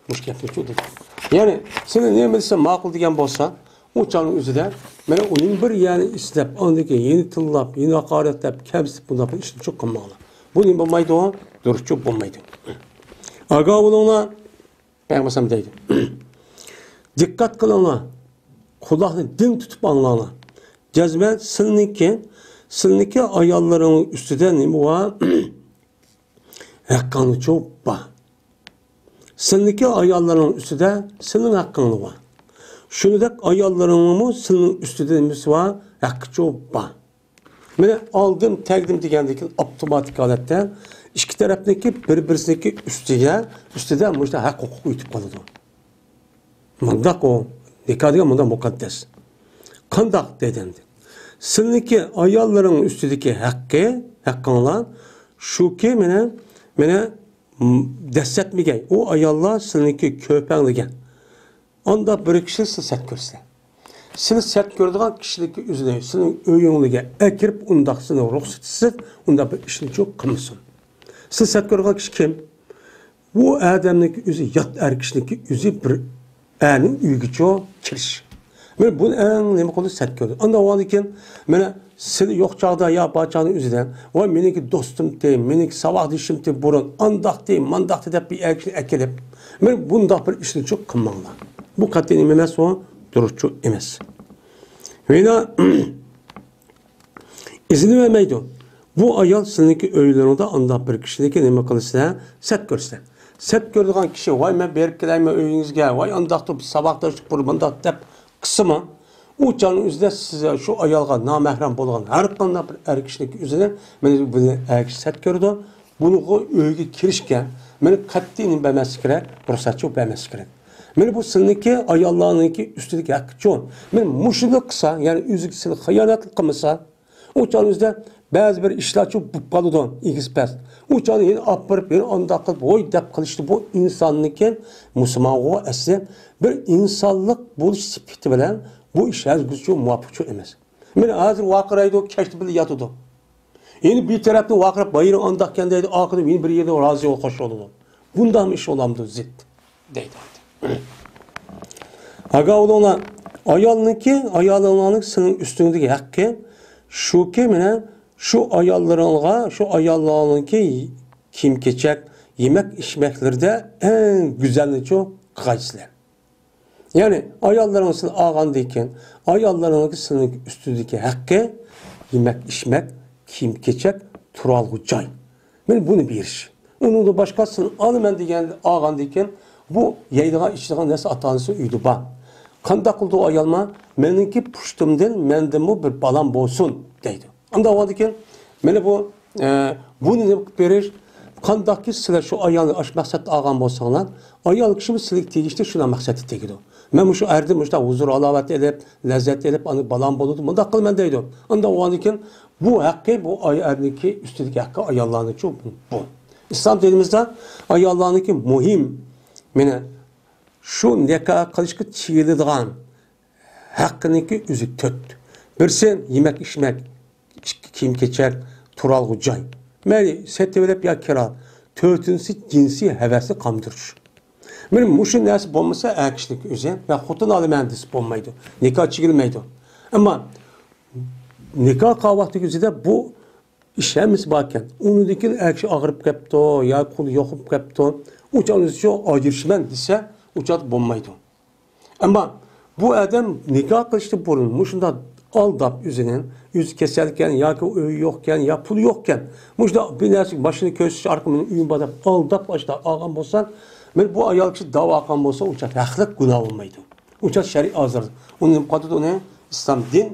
مۇشۇ گەپنى چوڭ دېدى. يەنى سېنى نېمە دېسە ماقۇل دېگەن بولسا، ئۇ چاغنىڭ ئۆزىدە مانا ئۇنى بىر يەنى ئىسلەپ، ئاندىن كېيىن يەنە تىللاپ، يەنە ھاقارەتلەپ، كەمسىتىپ، بۇنداق بىر ئىشنى چوڭ قىلماڭلار. بۇ نېمە بولمايدۇ؟ دۇرۇسچۇ بولمايدۇ. ئاگاھ بولۇڭلار، پەيغەمبەر دەيدۇ. دىققەت قىلىڭلار، قۇلاقنى دىڭ تۇتۇپ ئاڭلاڭلار. جەزمەن سىلىنىڭكى، سىلىنىڭكى ئاياللىرىڭنىڭ ئۈستىدە نېمە بار؟ ھەققىڭلىچۇ بار. سىلىنىڭكى ئاياللىرىڭنىڭ ئۈستىدە سېنىڭ ھەققىڭلار بار. شۇنىڭدەك ئاياللىرىڭمۇ سىلىنىڭ ئۈستىدە نېمىسى بار؟ ھەققىچۇ بار. مانا ئالدىم، تەگدىم دېگەندىن كېيىن ئاپتوماتىك ھالەتتە ئىككى تەرەپنىڭكى بىر-بىرسىنىڭكى ئۈستىگە، ئۈستىدە مۇشۇنداق ھەق ھوقۇق ئۆتۈپ قالىدۇ. مۇنداق ئۇ، نىكاھ دېگەن مۇنداق مۇقەددەس. قانداق دېدى ئەمدى؟ سىلىنىڭكى ئاياللىرىڭ ئۈستىدىكى ھەققى، ھەققىڭلار شۇكى، مانا، مانا، م، دەسسەتمىگەي. ئۇ ئاياللار سىلىنىڭكى كۆپەڭلىگەن. ئانداق بىر كىشى سىز سەت كۆرسە. سىز سەت كۆرىدىغان كىشىنىڭكى ئۆزىنى سىزنىڭ ئۆيۈڭلارگە ئەكىرىپ، ئۇنداق سىزنىڭ رۇخسىتىسىز ئۇنداق بىر ئىشنىچۇ قىلمىسۇن. سىز سەت كۆرىدىغان كىشى كىم؟ بۇ ئادەمنىڭكى ئۆزى، يات ئەر كىشىنىڭكى ئۆزى بىر ئەرنىڭ ئۆيىگىچۇ كىرىش. مانا بۇنى ئەڭ نېمە قىلدى؟ سەت كۆردى. ئاندىن ئاۋۋالدىن كېيىن، مانا سىلى يوق چاغدا يا بار چاغنىڭ ئۆزىدە، ۋاي مېنىڭكى دوستۇمتى، مېنىڭكى ساۋاقدىشىمتى بۇرۇن، ئانداقتى، مانداقتى دەپ بىر ئەر كىشىنى ئەكېلىپ، مانا بۇنداق بىر ئىشنىچۇ قىلماڭلار. بۇ قەتئىي نېمە ئەمەس، ئۇ دۇرۇسچۇ ئەمەس. مانا ئىزىنى بەرمەيدۇ. بۇ ئايال سىلىنىڭكى ئۆيلىرىڭدە ئانداق بىر كىشىنىڭكى نېمە قىلسا، سەت كۆرسە. سەت كۆرىدىغان كىشى، ۋاي مەن بېرىپ كېلەيمەن ئۆيىڭىزگە، ۋاي ئانداقتا ساۋاقداشلىق بۇ مۇنداق دەپ قىلسىمۇ، ئۇ چاغنىڭ ئۆزىدە سىز شۇ ئايالغا نامەھرەم بولغان ھەر قانداق بىر ئەر كىشىنىڭكى ئۆزىنى، مانا بۇنى ئەر كىشى سەت كۆرىدۇ. بۇنىڭغا ئۆيگە كىرىشكە، مانا قەتئىي نېمە بەرمەسلىك كېرەك، رۇخسەتچى بەرمەسلىك كېرەك. مانا بۇ سىلىنىڭكى ئاياللارنىڭكى ئۈستىدىكى ھەققىچۇ. مانا مۇشۇنى قىلسا، يەنى ئۆزىگە سىلى خىيانەتلىك قىلمىسا، ئۇ چاغنىڭ ئۆزىدە بەزى بىر ئىشلارچۇ بولۇپ قالىدۇ، ئېگىز پەس. ئۇ چاغنى يەنە ئاپىرىپ، يەنە ئانداق قىلىپ، ھوي دەپ قىلىشتا بۇ ئىنساننىڭكى، مۇسۇلمانغۇ ئەسلى بىر ئىنسانلىق بولۇش سۈپىتى بىلەن بۇ ئىش ھەرگىزچۇ مۇۋاپىقچۇ ئەمەس. مانا ھازىر ۋارقىرايدۇ، كەچتە بىللە ياتىدۇ. يەنە بىر تەرەپتىن ۋارقىراپ، بايرىڭ ئانداقكەن دەيدۇ، ئاخىرىدا يەنە بىر يەردە رازى بولۇپ خوش بولىدۇ. بۇنداقمۇ ئىش بولامدۇ زىت؟ دەيدۇ. ئاگاھ بولۇڭلار، ئايالنىڭكى، ئايالىڭلارنىڭ سېنىڭ ئۈستۈڭدىكى ھەققى شۇكى، مانا شۇ ئاياللىرىڭغا، شۇ ئاياللارنىڭكى كىيىم-كېچەك، يېمەك-ئىچمەكلىرىدە ئەڭ گۈزەلنىچۇ قىلغايسىلەر. يەنى ئاياللىرىڭ سىلى ئالغاندىن كېيىن، ئاياللىرىڭنىڭكى سىلىنىڭ ئۈستىدىكى ھەققى يېمەك-ئىچمەك، كىيىم-كېچەك، تۇرالغۇ جاي. مانا بۇنى بېرىش. ئۇنىڭدىن باشقا سىلى ئالىمەن دېگەن، ئالغاندىن كېيىن بۇ يەيدىغان، ئىچىدىغان نەرسە ئاتا-ئانىسى ئۆيدە بار. قانداق قىلىدۇ ئايالما؟ مېنىڭكى پۇشتۇمدىن، مەندىنمۇ بىر بالام بولسۇن دەيدۇ. ئانداق بولغاندىن كېيىن، مانا بۇ، ئە، بۇنى نېمە قىلىپ بېرىش؟ قانداقكى سىلەر شۇ ئايالنى ئاشۇ مەقسەتتە ئالغان بولساڭلار، ئايال كىشىمۇ سىلىگە تېگىشلىك شۇنداق مەقسەتتە تېگىدۇ. مەن مۇشۇ ئەردىن مۇشۇنداق ھۇزۇر ھالاۋەت ئېلىپ، لەززەت ئېلىپ، ئاندىن بالام بولىدۇ، مۇنداق قىلىمەن دەيدۇ. ئانداق بولغاندىن كېيىن، بۇ ھەققى، بۇ ئاي-، ئەرنىڭكى ئۈستىدىكى ھەققى ئاياللارنىڭكى بۇ. ئىسلام دىنىمىزدا ئاياللارنىڭكى مۇھىم، مانا شۇ نىكاھ قىلىشقا چېيىلىدىغان ھەققىنىڭكى ئۆزى تۆت. بىرسى يېمەك-ئىچمەك، ئىككى كىيىم-كېچەك، تۇرالغۇ جاي. مەيلى سېتىۋېلىپ يا كىرا. تۆتىنچىسى جىنسىي ھەۋەسنى قاندۇرۇش. مانا مۇشۇ نەرسە بولمىسا، ئەر كىشىنىڭكى ئۆزى، مەن خوتۇن ئالىمەن دېسە بولمايدۇ. نىكاھ چېكىلمەيدۇ. ئەمما نىكاھ قىلغان ۋاقتىدىكى ئۆزىدە بۇ ئىش ھەممىسى باركەن. ئۇنىڭدىن كېيىن ئەر كىشى ئاغرىپ كەپتۇ يا قولى يوقىلىپ كەپتۇ، ئۇ چاغدا ئۆزىچۇ ئاجرىشىمەن دېسە، ئۇ چاغدا بولمايدۇ. ئەمما بۇ ئادەم نىكاھ قىلىشتىن بۇرۇن مۇشۇنداق ئالداپ ئۆزىنى، ئۆزى كېسەلكەن ياكى ئۆيى يوقكەن يا پۇلى يوقكەن، مۇشۇنداق بىر نەرسە ماشىنا كۆرسىتىش ئارقىلىق مېنىڭ ئۆيۈم بار دەپ ئالداپ ئاشۇنداق ئالغان بولسا، مانا بۇ ئايال كىشى داۋا قىلغان بولسا، ئۇ چاغ ھەقلىق گۇناھ بولمايدۇ. ئۇ چاغ شەرئىي ئازادە. ئۇنى نېمە قىلىۋاتىدۇ؟ ئۇنى ئىسلام دىن،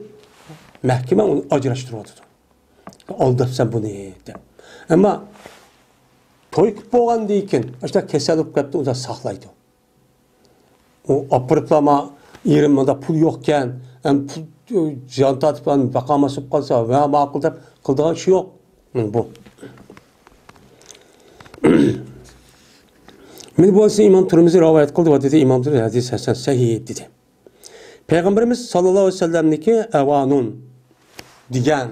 مەھكىمە ئۇنى ئاجراشتۇرۇۋاتىدۇ. ئالداپسەن بۇنى دەپ. ئەمما توي قىلىپ بولغاندىن كېيىن، ئاشۇنداق كېسەل بولۇپ قېلىپتۇ، ئۇنى ساقلايدۇ. ئۇ ئاپىرىپلا، ما، ئېرىم مۇنداق پۇل يوقكەن، ئەم، پۇل، جان تارتىپ باقالماس بولۇپ قالسا، ۋە ماقۇل دەپ قىلىدىغان ئىش يوق. بۇ. مانا بۇ ھەدىسنى ئىمام تۇرمۇزى رىۋايەت قىلدى ۋە دېدى، ئىمام تۇرمۇزى ھەدىس ھەسەن سەھىھ دېدى. پەيغەمبىرىمىز ساللاللاھۇ ئەلەيھى ۋەسەللەمنىڭكى ئەۋانۇن دېگەن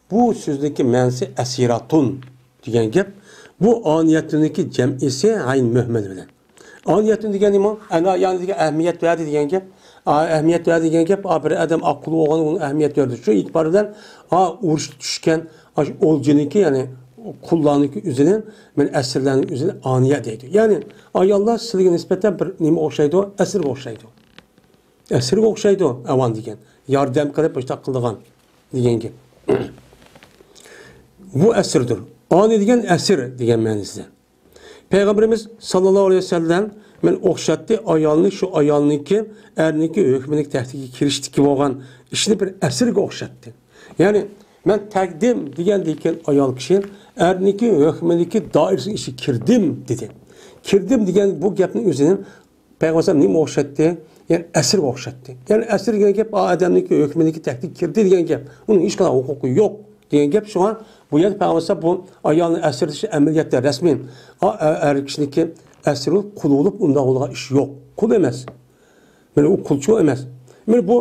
بۇ سۆزنىڭكى مەنىسى ئەسىراتۇن دېگەن گەپ. بۇ ئانىيەتۇننىڭكى جەمئىسى ئەين مۆھمەل بىلەن. ئانىيەتۇن دېگەن نېمە؟ ئەنا يەنى دېگەن ئەھمىيەت بەردى دېگەن گەپ. ئا، ئەھمىيەت بەردى دېگەن گەپ، ئا، بىر ئادەم ئا قۇل بولغان، ئۇنىڭ ئەھمىيەت بەردى. شۇ ئېتىبار بىلەن ئا ئۇرۇشقا چۈشكەن، ئا، شۇ ئولجىنىڭكى، يەنى قۇللارنىڭكى ئۆزىنى، مەن ئەسىرلەرنىڭ ئۆزىنى ئانىيە دەيدۇ. يەنى ئاياللار سىلىگە نىسبەتەن بىر نېمە ئوخشايدۇ؟ ئەسىرگە ئوخشايدۇ. ئەسىرگە ئوخشايدۇ ئەۋان دېگەن. ياردەم قىلىپ، ئاشۇنداق قىلىدىغان دېگەن گەپ. بۇ ئەسىردۇر. ئانى دېگەن ئەسىر دېگەن مەنىسىدە. پەيغەمبىرىمىز ساللاللاھۇ ئەلەيھى ۋەسەللەم مەن ئوخشاتتى ئايالنى، شۇ ئايالنىڭكى ئەرنىڭكى ھۆكمىنىڭ تەكتىگە كىرىشتىكى بولغان ئىشىنى بىر ئەسىرگە ئوخشاتتى. يەنى، مەن تەگدىم دېگەندىن كېيىن ئايال كىشى ئەرنىڭكى ھۆكمىنىڭكى دائىرىسىنىڭ ئىچىگە كىردىم دېدى. كىردىم دېگەن بۇ گەپنىڭ ئۆزىنى پەيغەمبەر ئەلەيھىسسالام نېمە ئوخشاتتى؟ يەنى ئەسىرگە ئوخشاتتى. يەنى ئەسىر دېگەن گەپ، ئا، ئادەمنىڭكى ھۆكمىنىڭكى تەكتىگە كىردى دېگەن گەپ. ئۇنىڭ ھېچقانداق ھوقۇقى يوق دېگەن گەپ. شۇڭا بۇ يەردە پەيغەمبەر ئەلەيھىسسالام بۇ ئايالنى ئەسىر دېيىشى ئەمەلىيەتتە رەسمىي، ئا، ئە-، ئەر كىشىنىڭكى ئەسىر بولۇپ، قۇل بولۇپ، ئۇنداق بولىدىغان ئىش يوق. قۇل ئەمەس. مانا ئۇ قۇلچۇق ئەمەس. مانا بۇ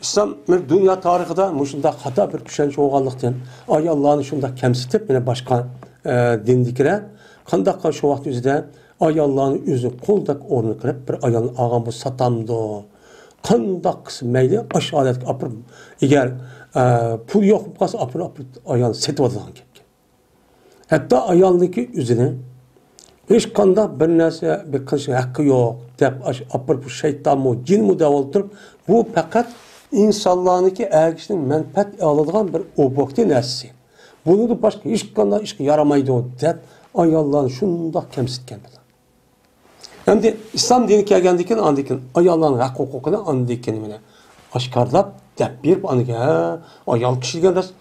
ئىسلام، مانا دۇنيا تارىخىدا مۇشۇنداق خاتا بىر چۈشەنچە بولغانلىقتىن، ئاياللارنى شۇنداق كەمسىتىپ، مانا باشقا، ئە، دىندىكىلەر قانداققا شۇ ۋاقىت ئۆزىدە ئاياللارنى ئۆزىنىڭ قۇلىدەك ئورنىغا قىلىپ، بىر ئايالنى ئالغان بولسا ساتامدۇ؟ قانداق قىلسا مەيلى، ئاشۇ ھالەتكە ئاپىرىپ، ئەگەر، ئە، پۇل يوق بولۇپ قالسا، ئاپىرىپ، ئاپىرىپ ئايالنى سېتىۋالىدىغان گەپكەن. ھەتتا ئايالنىڭكى ئۆزىنى ھېچقانداق بىر نەرسە بىر قىلىش ھەققى يوق دەپ، ئاش-، ئاپىرىپ، بۇ شەيتانمۇ، جىنمۇ دەۋالىتىپ، بۇ پەقەت ئىنسانلارنىڭكى ئەر كىشىنىڭ مەنپەئەت ئالىدىغان بىر ئوبيېكتى نەرسىسى. بۇنىڭدىن باشقا ھېچقانداق ئىشقا يارىمايدۇ دەپ، ئاياللارنى شۇنداق كەمسىتكەن بۇلار. ئەمدى ئىسلام دىنى كەلگەندىن كېيىن، ئاندىن كېيىن ئاياللارنىڭ ھەق ھوقۇقىنى ئاندىن كېيىن مانا ئاشكارىلاپ دەپ بېرىپ، ئاندىن كېيىن، ھە، ئايال كىشى دېگەن راست،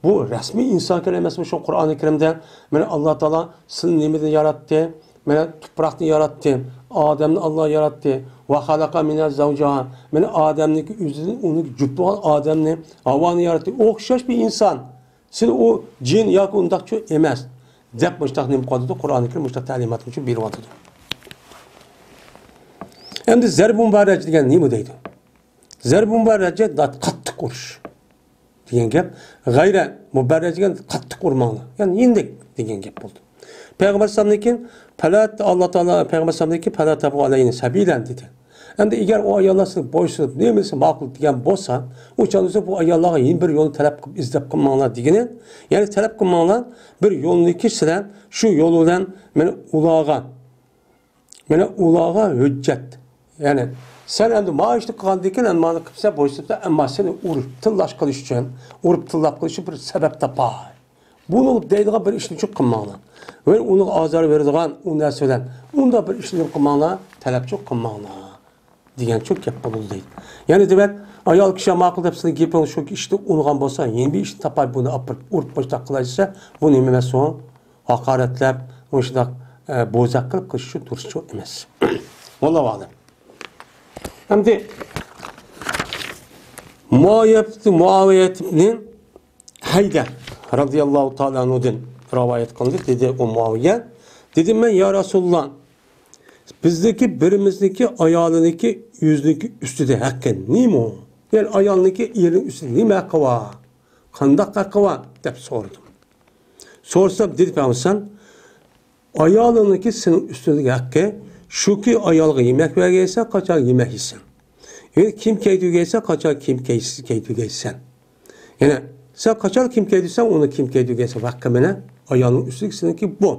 بۇ رەسمىي ئىنسانكەن ئەمەسمۇ؟ شۇ قۇرئانى كەرىمدە، مانا، ئاللا تائالا سىلىنى نېمىدىن ياراتتى؟ مانا، تۇپراقتىن ياراتتى، ئادەمنى ئاللا ياراتتى. ۋە خەلەقە مىنھا زەۋجەھا. مانا، ئادەمنىڭكى ئۆزىدىن ئۇنىڭ جۈپ بولغان ئادەمنى، ھاۋانى ياراتتى. ئوخشاش بىر ئىنسان. سىلى ئۇ جىن ياكى ئۇنداقچۇ ئەمەس، دەپ مۇشتاق نېمە قىلىۋاتىدۇ؟ قۇرئانى كەرىم مۇشتاق تەلىماتنى بېرىۋاتىدۇ. ئەمدى زەربۇ مۇباررەجە دېگەن نېمە دەيدۇ؟ زەربۇ مۇباررەجە دا-، قاتتىق ئۇرۇش دېگەن گەپ. غەيرە مۇباررەجە دېگەن قاتتىق ئۇرماڭلار. يەنى يېنىك دېگەن گەپ بولدى. پەيغەمبەر ئەلەيھىسسالامدىن كېيىن پەلەت، ئاللا تائالا پەيغەمبەر ئەلەيھىسسالامدىن كېيىن پەلە تەبغۇ ئەلەينە سەبىلەن دېدى. ئەمدى ئەگەر ئۇ ئاياللار سىزگە بويسۇنۇپ، نېمە دېسە ماقۇل دېگەن بولسا، ئۇ چاغدا بۇ ئاياللارغا يەنە بىر يولنى تەلەپ قىلىپ، ئىزدەپ قىلماڭلار دېگىنى، يەنى تەلەپ قىلماڭلار، بىر يولنىكى سىلەر شۇ يول بىلەن مانا ئۇلارغا، مانا ئۇلارغا ھۆججەت. يەنى سەن ئەمدى ما ئىشنى قىلغاندىن كېيىن، ئەمدى مانا قىلسا بويسۇنۇپسەن، ئەمما سېنى ئۇرۇپ تىللاش قىلىش ئۈچۈن، ئۇرۇپ تىللاپ قىلىش ئۈچۈن بىر سەۋەب تاپاي. بۇنى دەيدىغان بىر ئىشنى چوق قىلماڭلار. ۋە ئۇنىڭغا ئازار بېرىدىغان ئۇ نەرسە بىلەن ئۇنداق بىر ئىشنى قىلماڭلار، تەلەپ چوق قىلماڭلار دېگەن چوق گەپ بولىدۇ دەيدۇ. يەنى دېمەك، ئايال كىشى ماقۇل دەپ سىزنىڭ گېپىڭىز شۇ ئىشتا ئۇنىغان بولسا، يەنە بىر ئىشنى تاپاي، بۇنى ئاپىرىپ ئۇرۇپ مۇشتاق قىلاي دېسە، بۇ نېمە ئەمەس ئۇ؟ ھاقارەتلەپ، مۇشۇنداق، ئە، بوزەك قىلىپ قىلىش ئۈچۈن تۇرۇش چوق ئەمەس. ۋاللاھۇ ئەلەم. ئەمدى مۇئاۋىيە، مۇئاۋىيە ئىبنى ھەيدە رەزىياللاھۇ تائالا ئەنھۇدىن رىۋايەت قىلىندى. دېدى ئۇ مۇئاۋىيە، دېدىم مەن، يا رەسۇلاللا، بىزنىڭكى بىرىمىزنىڭكى ئايالىنىڭكى ئۆزىنىڭكى ئۈستىدە ھەققى نېمە؟ يەنى ئايالنىڭكى ئېرىنىڭ ئۈستىدە نېمە ھەققى بار؟ قانداق ھەققى بار؟ دەپ سورىدىم. سورىسام، دېدى پەيغەمبەر، ئايالىڭنىڭكى سېنىڭ ئۈستۈڭدىكى ھەققى شۇكى، ئايالغا يېمەك بەرگەيسەن، قاچان يېمەك يېسەن. يەنى كىيىم كىيدۈرگەيسەن، قاچان كىيىم كىيسە كىيدۈرگەيسەن. يەنى سەن قاچان كىيىم كىيدۈرسەڭ، ئۇنى كىيىم كىيدۈرگەيسەن. ھەققى مانا ئايالنىڭ ئۈستىدىكى سېنىڭكى بۇ.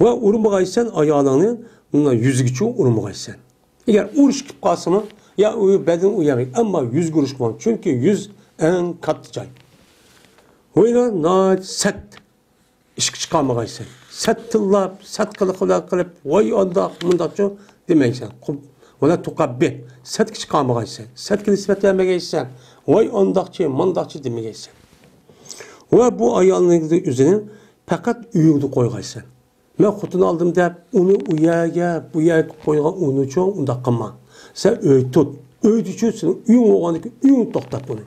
ۋە ئۇرمىغايسەن ئايالىڭنى، مۇنداق يۈزىگىچە ئۇرمىغايسەن. ئەگەر ئۇرۇش كېلىپ قالسىمۇ، يا ئۇ بەدىنى ئۇ يەرگە، ئەمما يۈزگە ئۇرۇشقا بولمايدۇ. چۈنكى يۈز ئەڭ كاتتا جاي. ۋە ناھايىتى سەت ئىشقا چىقارمىغايسەن. سەت تىللاپ، سەت قىلىق بىلەن قىلىپ، ۋاي ئانداق، مۇنداقچۇ دېمەيسەن. قۇب-، ۋەلا تۇقەببىھ. سەتكە چىقارمىغايسەن. سەتكە نىسبەت بەرمىگەيسەن. ۋاي ئانداقچى، مۇنداقچى دېمىگەيسەن. ۋە بۇ ئايالنىڭ ئۆزىنى پەقەت ئۆيىدە قويغايسەن. مەن خوتۇن ئالدىم دەپ، ئۇنى ئۇ يەرگە، بۇ يەرگە قويغان ئۇنىچۇ ئۇنداق قىلما. سەن ئۆي تۇت. ئۆيدىچۇ سېنىڭ ئۆيۈڭ بولغاندىكىن ئۆيۈڭ توختات ئۇنى.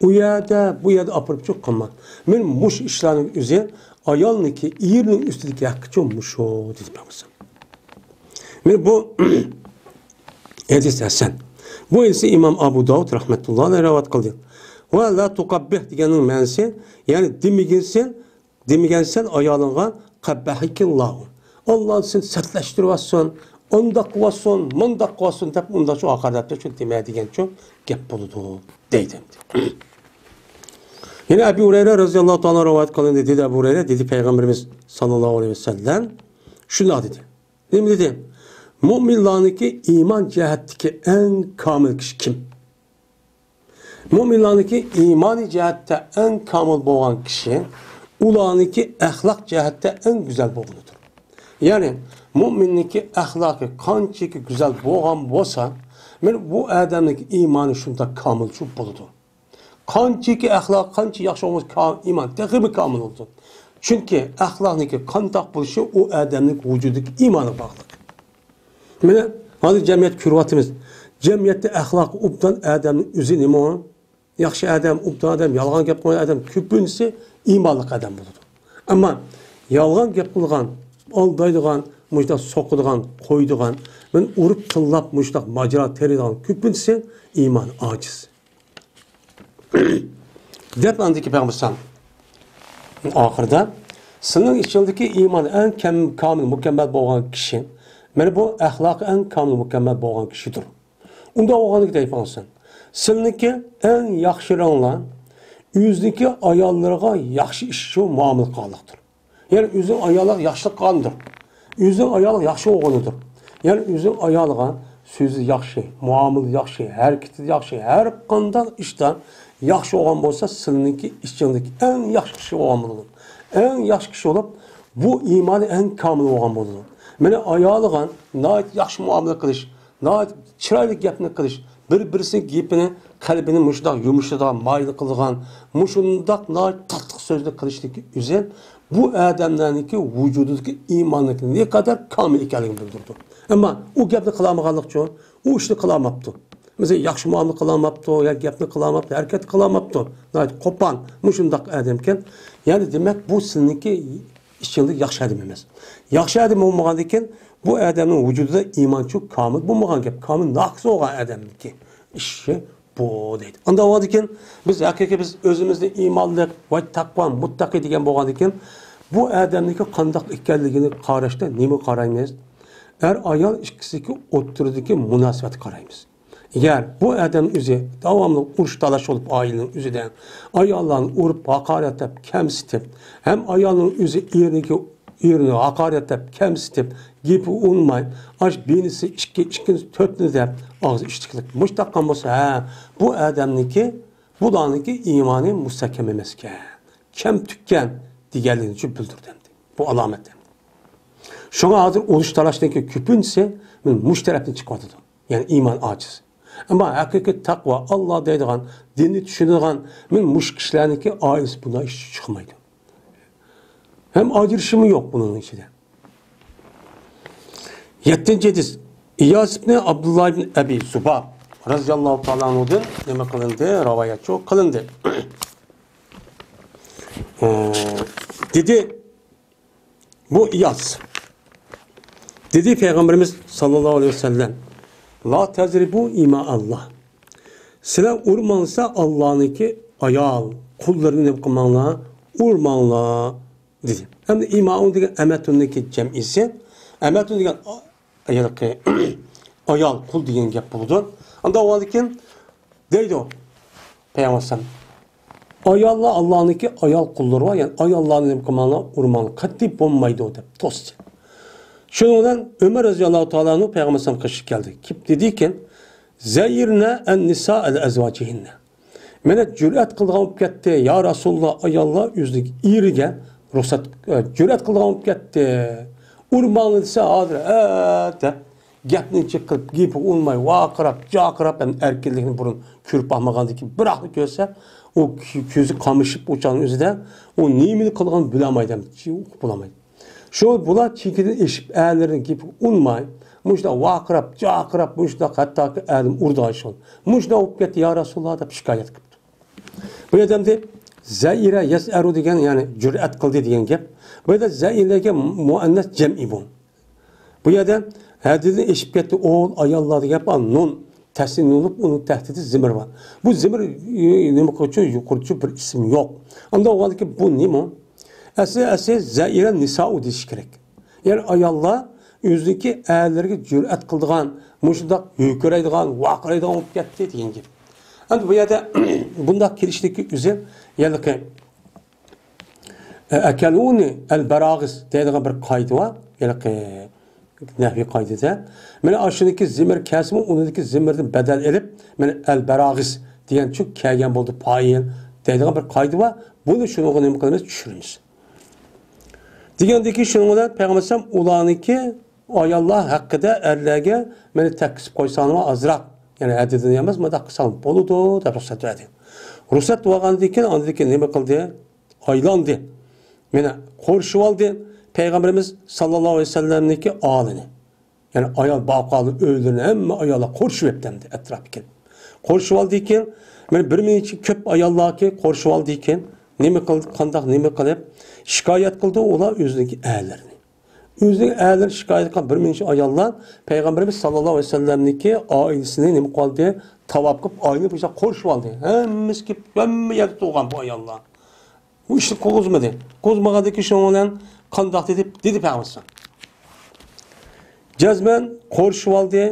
ئۇ يەردە، بۇ يەردە ئاپىرىپچۇ قىلما. مەن مۇشۇ ئىشلارنىڭ ئۆزى ئايالنىڭكى، ئېرىنىڭ ئۈستىدىكى ھەققىچۇ مۇشۇ، دېدى پەيغەمبەر. مانا بۇ ھەدىس ھەسەن. بۇ ھەدىسنى ئىمام ئابۇ داۋۇد رەھمەتۇللا ئەلەيھى رىۋايەت قىلدى. ۋە لا تۇقەببىھ دېگەننىڭ مەنىسى، يەنى دېمىگىنسەن، دېمىگەنسەن ئايالىڭغا، قەببەھىكىللاھۇ. ئاللا سېنى سەتلەشتۈرۈۋەتسۇن، ئانداق قىلىۋەتسۇن، مۇنداق قىلىۋەتسۇن دەپ، ئۇنداقچۇ ھاقارەتلەپ شۇ دېمە دېگەنچۇ گەپ بولىدۇ، دەيدۇ. يەنە ئەبۇ ھۇرەيرە رەزىياللاھۇ تائالا رىۋايەت قىلىندى، دېدى ئەبۇ ھۇرەيرە، دېدى پەيغەمبىرىمىز ساللاللاھۇ ئەلەيھى ۋەسەللەم شۇنداق دېدى. نېمە دېدى؟ مۆمىنلارنىڭكى ئىمان جەھەتتىكى ئەڭ كامىل كىشى كىم؟ مۆمىنلارنىڭكى ئىمانىي جەھەتتە ئەڭ كامىل بولغان كىشى ئۇلارنىڭكى ئەخلاق جەھەتتە ئەڭ گۈزەل بولغىنىدۇر. يەنى، مۇئمىننىڭكى ئەخلاقى قانچىكى گۈزەل بولغان بولسا، مانا بۇ ئادەمنىڭكى ئىمانى شۇنداق كامىلچۇ بولىدۇ. قانچىكى ئەخلاق، قانچە ياخشى بولمىسا، كا-، ئىمان تېخىمۇ كامىل بولىدۇ. چۈنكى ئەخلاقنىڭكى قانداق بولۇشى ئۇ ئادەمنىڭ ۋۇجۇدىدىكى ئىمانىغا باغلىق. مانا، ھازىر جەمئىيەتتە كۆرۈۋاتىمىز. جەمئىيەتتە ئەخلاقى ئوبدان ئادەمنىڭ ئۆزى نېمە؟ ياخشى ئادەم، ئوبدان ئادەم، يالغان گەپ قىلمايدىغان ئادەم كۆپىنچىسى ئىمانلىق ئادەم بولىدۇ. ئەمما يالغان گەپ قىلغان، ئالدايدىغان، مۇشۇنداق سوقىدىغان، قويىدىغان، مەن ئۇرۇپ تىللاپ مۇشۇنداق ماجىرا تېرىيدىغان كۆپىنچىسى ئىمانى ئاجىز. دەپ ئاندىكى پەيغەمبەر ئاخىرىدا، سىلىنىڭ ئىچىڭدىكى ئىمان ئەڭ كەم-، كامىل، مۇكەممەل بولغان كىشى، مانا بۇ ئەخلاقى ئەڭ كامىل، مۇكەممەل بولغان كىشىدۇر. ئۇنداق بولغاندىكىن دەيدۇ پەيغەمبەر، سىلىنىڭكى ئەڭ ياخشىلىرىڭلار ئۆزىنىڭكى ئاياللىرىغا ياخشى ئىشچۇ مۇئامىلە قىلغانلىقتۇر. يەنى ئۆزىنىڭ ئايالىغا ياخشىلىق قىلغاندۇر. ئۆزىنىڭ ئايالىغا ياخشى بولغىنىدۇر. يەنى ئۆزىنىڭ ئايالىغا سۆزى ياخشى، مۇئامىلە ياخشى، ھەرىكىتى ياخشى، ھەر قانداق ئىشتا ياخشى بولغان بولسا، سىلىنىڭكى ئىچىڭدىكى ئەڭ ياخشى كىشى بولغان بولىدۇ. ئەڭ ياخشى كىشى بولۇپ، بۇ ئىمانى ئەڭ كامىل بولغان بولىدۇ. مانا ئايالىغا ناھايىتى ياخشى مۇئامىلە قىلىش، ناھايىتى چىرايلىق گەپنى قىلىش، بىر-بىرسىنىڭ گېپىنى، قەلبىنى مۇشۇنداق يۇمشىتىدىغان، مايىل قىلىدىغان، مۇشۇنداق ناھايىتى تاتلىق سۆزنى قىلىشتىكى ئۆزى بۇ ئادەملەرنىڭكى ۋۇجۇدىدىكى ئىماننىڭكى نەقەدەر كامىل ئىكەنلىكىنى بىلدۈرىدۇ. ئەمما ئۇ گەپنى قىلالمىغانلىقچۇ، ئۇ ئىشنى قىلالماپتۇ. مەسىلەن، ياخشى مۇئامىلە قىلالماپتۇ، يا گەپنى قىلالماپتۇ، ھەرىكەتنى قىلالماپتۇ. ناھايىتى قوپان، مۇشۇنداق ئادەمكەن. يەنى دېمەك، بۇ سىلىنىڭكى ئىچىڭدە ياخشى ئادەم ئەمەس. ياخشى ئادەم بولمىغاندىكىن، بۇ ئادەمنىڭ ۋۇجۇدىدا ئىمانچۇ كامىل بولمىغان گەپ، كامىل ناقىس بولغان ئادەمنىڭكى ئىشى بۇ دەيدۇ. ئانداق بولغاندىكىن، بىز ھەقىقىي بىز ئۆزىمىزنى ئىمانلىق ۋە تەقۋا، مۇتتەقىي دېگەن بولغاندىكىن، بۇ ئادەمنىڭكى قانداق ئىكەنلىكىنى قاراشتا نېمىگە قارايمىز؟ ئەر-ئايال ئىككىسىدىكى ئوتتۇرىدىكى مۇناسىۋەتكە قارايمىز. ئەگەر بۇ ئادەم ئۆزى داۋاملىق ئۇرۇش-تالاش بولۇپ ئائىلىنىڭ ئۆزىدە، ئاياللارنى ئۇرۇپ، ھاقارەتلەپ، كەمسىتىپ، ھەم ئايالنىڭ ئۆزى ئېرىنىڭكى، ئېرىنى ھاقارەتلەپ، كەمسىتىپ، گېپى ئۇنىماي، ئاش بىرىنچىسى ئىككى، ئىككىنچىسى تۆتنى دەپ، ئاغزى ئىچتىكلىك مۇشتاق قىلغان بولسا، ھە، بۇ ئادەمنىڭكى، بۇلارنىڭكى ئىمانى مۇستەھكەم ئەمەسكەن، كەمتۈككەن دېگەنلىكىنى بىلدۈردى ئەمدى. بۇ ئالامەت ئەمدى. شۇڭا ھازىر ئۇرۇش-تالاشنىڭكى كۆپىنچىسى مۇشۇ تەرەپتىن چىقىۋاتىدۇ. يەنى ئىمان ئاجىز. ئەمما ھەقىقىي تەقۋا، ئاللا دەيدىغان، دىننى چۈشىنىدىغان، مەن مۇشۇ كىشىلەرنىڭكى ئائىلىسى بۇنداق ئىش چىقمايدۇ. ھەم ئاجرىشىشمۇ يوق بۇنىڭ ئىچىدە. يەتتىنچى ھەدىس. ئىياس ئىبنى ئابدۇللا ئىبن ئەبى زۇباب رەزىياللاھۇ تائالا ئەنھۇدىن نېمە قىلىندى؟ رىۋايەتچى قىلىندى. ئۇ دېدى، بۇ ئىياس. دېدى پەيغەمبىرىمىز ساللاللاھۇ ئەلەيھى ۋەسەللەم، لا تەزرىبۇ ئىمائاللا. سىلەر ئۇرماڭلىسا ئاللانىڭكى ئايال، قۇللىرىنى نېمە قىلماڭلار، ئۇرماڭلار، دېدى. ئەمدى ئىمائۇن دېگەن ئەمەتۇننىڭكى جەمئىسى. ئەمەتۇن دېگەن ئا-، ھېلىقى ئايال، قۇل دېگەن گەپ بولىدۇ. ئانداق بولغاندىكىن، دەيدۇ پەيغەمبەر ئەلەيھىسسالام. ئاياللار ئاللانىڭكى ئايال قۇللىرى بار، يەنى ئاياللارنى نېمە قىلماڭلار، ئۇرماڭلار، قەتئىي بولمايدۇ دەپ توستى. شۇنىڭ بىلەن ئۆمەر رەزىياللاھۇ تائالا ئەنھۇ پەيغەمبەر ئەلەيھىسسالامغا قېچىپ كەلدى. كېلىپ دېدىكەن، زەيرنە ئەن نىسا ئەل ئەزۋاجىھىننە. مانا جۈرئەت قىلىدىغان بولۇپ كەتتى، يا رەسۇلۇللا، ئاياللار ئۆزىنىڭ ئېرىگە رۇخسەت، ئە، جۈرئەت قىلىدىغان بولۇپ كەتتى. ئۇرماڭلار دېسە ھازىر، ئە، دەپ گەپنى جىق قىلىپ، گېپىگە ئۇنماي، ۋارقىراپ، جارقىراپ، ھەم ئەركىنلىكنى بۇرۇن كۆرۈپ باقمىغاندىكىن، بىراقلا كۆرسە، ئۇ كۆ-، كۆزى قامىشىپ، ئۇ چاغنىڭ ئۆزىدە ئۇ نېمىنى قىلغاننى بىلەلمەيدۇ، ھەم ئۇقۇپ بولالمايدۇ. شۇ بۇلار چېكىدىن ئېشىپ، ئەرلىرىنىڭ گېپىگە ئۇنماي، مۇشۇنداق ۋارقىراپ، جارقىراپ، مۇشۇنداق ھەتتاكى ئادەم ئۇرىدىغان ئىش بولدى. مۇشۇنداق بولۇپ كەتتى، يا رەسۇلۇللا، دەپ شىكايەت قىپتۇ. بۇ يەردە ئەمدى زەئىرە يەسئەرۇ دېگەن، يەنى جۈرئەت قىلدى دېگەن گەپ. بۇ يەردە زەئىرەگە مۇئەننەس جەمئى بۇ. بۇ يەردە ھەددىدىن ئېشىپ كەتتى، ئوغۇل، ئاياللار دېگەن گەپ، نۇن، تەسنىيە نۇن بولۇپ، ئۇنىڭ تەھتىدە زىمىر بار. بۇ زىمىر، ئى، نېمە قىلغۇچۇ، يۇقىرىچۇ بىر ئىسىم يوق. ئانداق بولغاندىكىن بۇ نېمە؟ ئەسلى، ئەسلى زەئىرە نىسائۇ دېيىش كېرەك. يەنى ئاياللار ئۆزىنىڭكى ئەرلىرىگە جۈرئەت قىلىدىغان، مۇشۇنداق ھۆركىرەيدىغان، ۋارقىرايدىغان بولۇپ كەتتى دېگەن گەپ. ئەمدى بۇ يەردە بۇنداق كېلىشلىكى ئۆزى، ھېلىقى، ئەكەلۇنى ئەل بەراغىس دەيدىغان بىر قائىدە بار. ھېلىقى نەھۋىي قائىدىدە. مانا ئاشۇنىڭكى زىمىر كەلسىمۇ، ئۇنىڭدىكى زىمىردىن بەدەل ئېلىپ، مانا ئەل بەراغىس دېگەن چۈ كەلگەن بولدى، پائىل دەيدىغان بىر قائىدە بار. بۇنى شۇنىڭغا نېمە قىلىمىز؟ چۈشۈرىمىز. دېگەندىكىن شۇنىڭ بىلەن پەيغەمبەر ئەلەيھىسسالام ئۇلارنىڭكى ئاياللار ھەققىدە ئەرلەرگە مەن تەكلىپ قويساڭلار ئازراق، يەنى ھەددىدىن ئەمەس، مۇنداق قىلساڭ بولىدۇ دەپ رۇخسەت بەردى. رۇخسەت بولغاندىن كېيىن ئاندىن كېيىن نېمە قىلدى؟ ئايلاندى. مېنى قورشىۋالدى. پەيغەمبىرىمىز ساللاللاھۇ ئەلەيھى ۋەسەللەمنىڭكى ئالىنى. يەنى ئايال باققانلار ئۆيلىرىنى ھەممە ئاياللار قورشىۋەپتىمدى ئەتراپىكىن. قورشىۋالدىكىن، مانا بىر نەچچە كۆپ ئاياللاركى قورشىۋالدىكىن، نېمە قىلدى، قانداق نېمە قىلىپ شىكايەت قىلدى، ئۇلار ئۆزىنىڭكى ئەرلىرىنى. ئۆزىنىڭ ئەرلىرى شىكايەت قىلغان بىر نەچچە ئاياللار پەيغەمبىرىمىز ساللاللاھۇ ئەلەيھى ۋەسەللەمنىڭكى ئائىلىسىنى نېمە قىلدى، تاۋاپ قىلىپ ئائىلىنى بۇ قورشىۋالدى. ھەممىسى كېلىپ ھەممە يەردە تۇرغان بۇ ئاياللار. بۇ ئىشنى قىلغۇزمىدى. قىلغۇزمىغاندىكىن شۇنىڭ بىلەن قانداق دېدى، دېدى پەيغەمبەر. جەزمەن قورشىۋالدى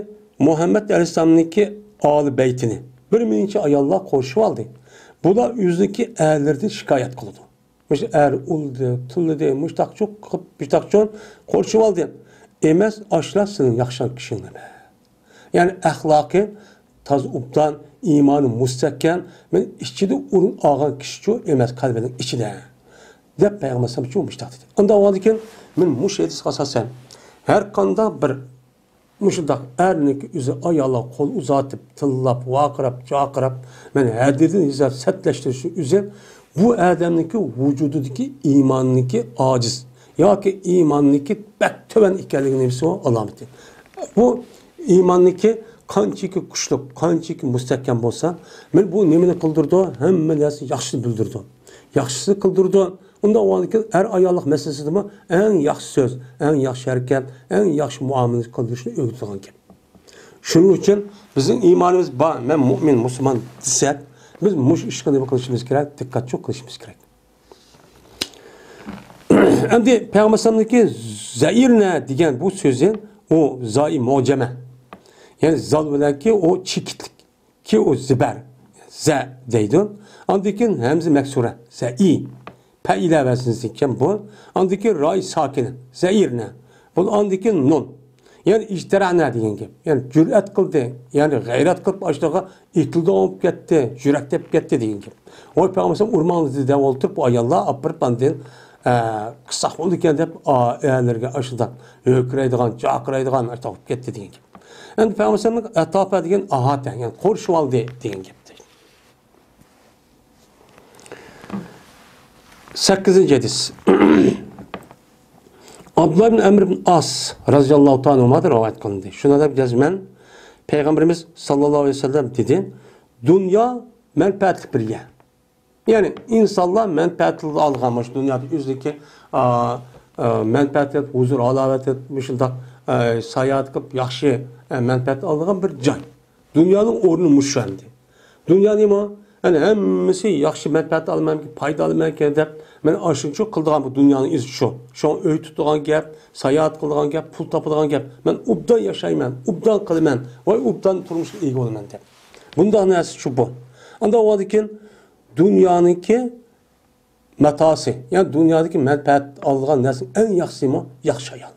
مۇھەممەد ئەلەيھىسسالامنىڭكى ئالى بەيتىنى. بىر نەچچە ئاياللار قورشىۋالدى. بۇلار ئۆزىنىڭكى ئەرلىرىدىن شىكايەت قىلىدۇ. مۇشۇ ئەر ئۇلىدى، تىللىدى، مۇشتاقچۇ قىلىپ، مۇشتاقچۇ قورشىۋالدى. ئەمەس، ئاشۇلار سېنىڭ ياخشى كىشىڭ ئەمەس. يەنى ئەخلاقى تازا ئوبدان، ئىمانى مۇستەھكەم، مەن ئىچىدە ئورۇن ئالغان كىشىچۇ ئەمەس قەلبىنىڭ ئىچىدە، دەپ پەيغەمبەر ئەلەيھىسسالامچۇ مۇشتاق دېدى. ئۇنداق بولغاندىكىن مەن مۇشۇ ھەدىسكە ئاساسەن ھەر قانداق بىر مۇشۇنداق ئەرنىڭكى ئۆزى ئايالغا قول ئۇزاتىپ، تىللاپ، ۋارقىراپ، جارقىراپ، مەن ھەددىدىن يېزا سەتلەشتۈرۈشى ئۆزى بۇ ئادەمنىڭكى ۋۇجۇدىدىكى ئىماننىڭكى ئاجىز ياكى ئىماننىڭكى بەك تۆۋەن ئىكەنلىكىنىڭ نېمىسى ئۇ؟ ئالامىتى. بۇ ئىماننىڭكى قانچىكى كۈچلۈك، قانچىكى مۇستەھكەم بولسا، مەن بۇ نېمىنى قىلدۇرىدۇ؟ ھەممە نەرسە ياخشىسىنى بىلدۈرىدۇ. ياخشىسىنى قىلدۇرىدۇ. ئۇنداق بولغاندىكىن ئەر-ئاياللىق مەسىلىسىدىمۇ ئەڭ ياخشى سۆز، ئەڭ ياخشى ھەرىكەت، ئەڭ ياخشى مۇئامىلە قىلدۇرۇشنى ئۆگىتىدىغان گەپ. شۇنىڭ ئۈچۈن بىزنىڭ ئىمانىمىز بار، مەن مۇئمىن، مۇسۇلمان دېسەك، بىز مۇشۇ ئىشقا نېمە قىلىشىمىز كېرەك؟ دىققەتچۇ قىلىشىمىز كېرەك. ئەمدى پەيغەمبەر ئەلەيھىسسالامنىڭكى زەئىرنە دېگەن بۇ سۆزى، ئۇ زاي مۇئجەمە. يەنى زال بىلەنكى ئۇ چېكىتلىك. كى ئۇ زىبەر، زە دەيدۇ. ئاندىن كېيىن ھەمزە مەكسۇرە، زەئى. پەئىلە ۋەزنىدىكەن بۇ. ئاندىن كېيىن راي ساكىنە، زەئىرنە. بۇ ئاندىن كېيىن نۇن. يەنى ئىجتەرەنە دېگەن گەپ. يەنى جۈرئەت قىلدى. يەنى غەيرەت قىلىپ ئاشۇنىڭغا ئېتىلدى بولۇپ كەتتى، جۈرئەت دەپ كەتتى دېگەن گەپ. ۋاي پەيغەمبەر ئۇرماڭلار دەپ ئولتۇرۇپ بۇ ئاياللار ئاپىرىپ ئاندىن، ئە، قىلساق بولىدىكەن دەپ، ئا، ئەرلىرىگە ئاشۇنداق ھۆركىرەيدىغان، جارقىرايدىغان ئاشۇنداق بولۇپ كەتتى دېگەن گەپ. ئەمدى پەيغەمبەر ئەلەيھىسسالام ئەتافە دېگەن ئاھاتە، يەنى قورشىۋالدى دېگەن گەپتۇر. سەككىزىنچى ھەدىس. ئابدۇللا ئىبن ئەمر ئىبن ئاس رەزىياللاھۇ تائالا ئەنھۇمادىن رىۋايەت قىلىندى. شۇنى دەپ جەزمەن پەيغەمبىرىمىز ساللاللاھۇ ئەلەيھى ۋەسەللەم دېدى، دۇنيا مەنپەئەتلىك بىر يەر. يەنى ئىنسانلار مەنپەئەت ئالغان مۇشۇ دۇنيادا ئۆزىنىڭكى، ئا، ئا، مەنپەئەت ئېلىپ، ھۇزۇر، ھالاۋەت ئېلىپ، مۇشۇنداق، ئا، ساياھەت قىلىپ ياخشى، ئا، مەنپەئەت ئالىدىغان بىر جاي. دۇنيانىڭ ئورنى مۇشۇ ئەمدى. دۇنيا نېمە؟ يەنى ھەممىسى ياخشى مەنپەئەت ئالىمەن، پايدا ئالىمەنكەن دەپ، مەن ئاشۇنچە قىلىدىغان بۇ دۇنيانىڭ ئىزى شۇ. شۇڭا ئۆي تۇتىدىغان گەپ، ساياھەت قىلىدىغان گەپ، پۇل تاپىدىغان گەپ. مەن ئوبدان ياشايمەن، ئوبدان قىلىمەن، ۋاي ئوبدان تۇرمۇشقا ئىگە بولىمەن دەپ. بۇنداق نەرسە شۇ بۇ. ئانداق بولغاندىكىن دۇنيانىڭكى ماتاسى، يەنى دۇنيادىكى مەنپەئەت ئالىدىغان نەرسىنىڭ ئەڭ ياخشىسىمۇ ياخشى ئايال.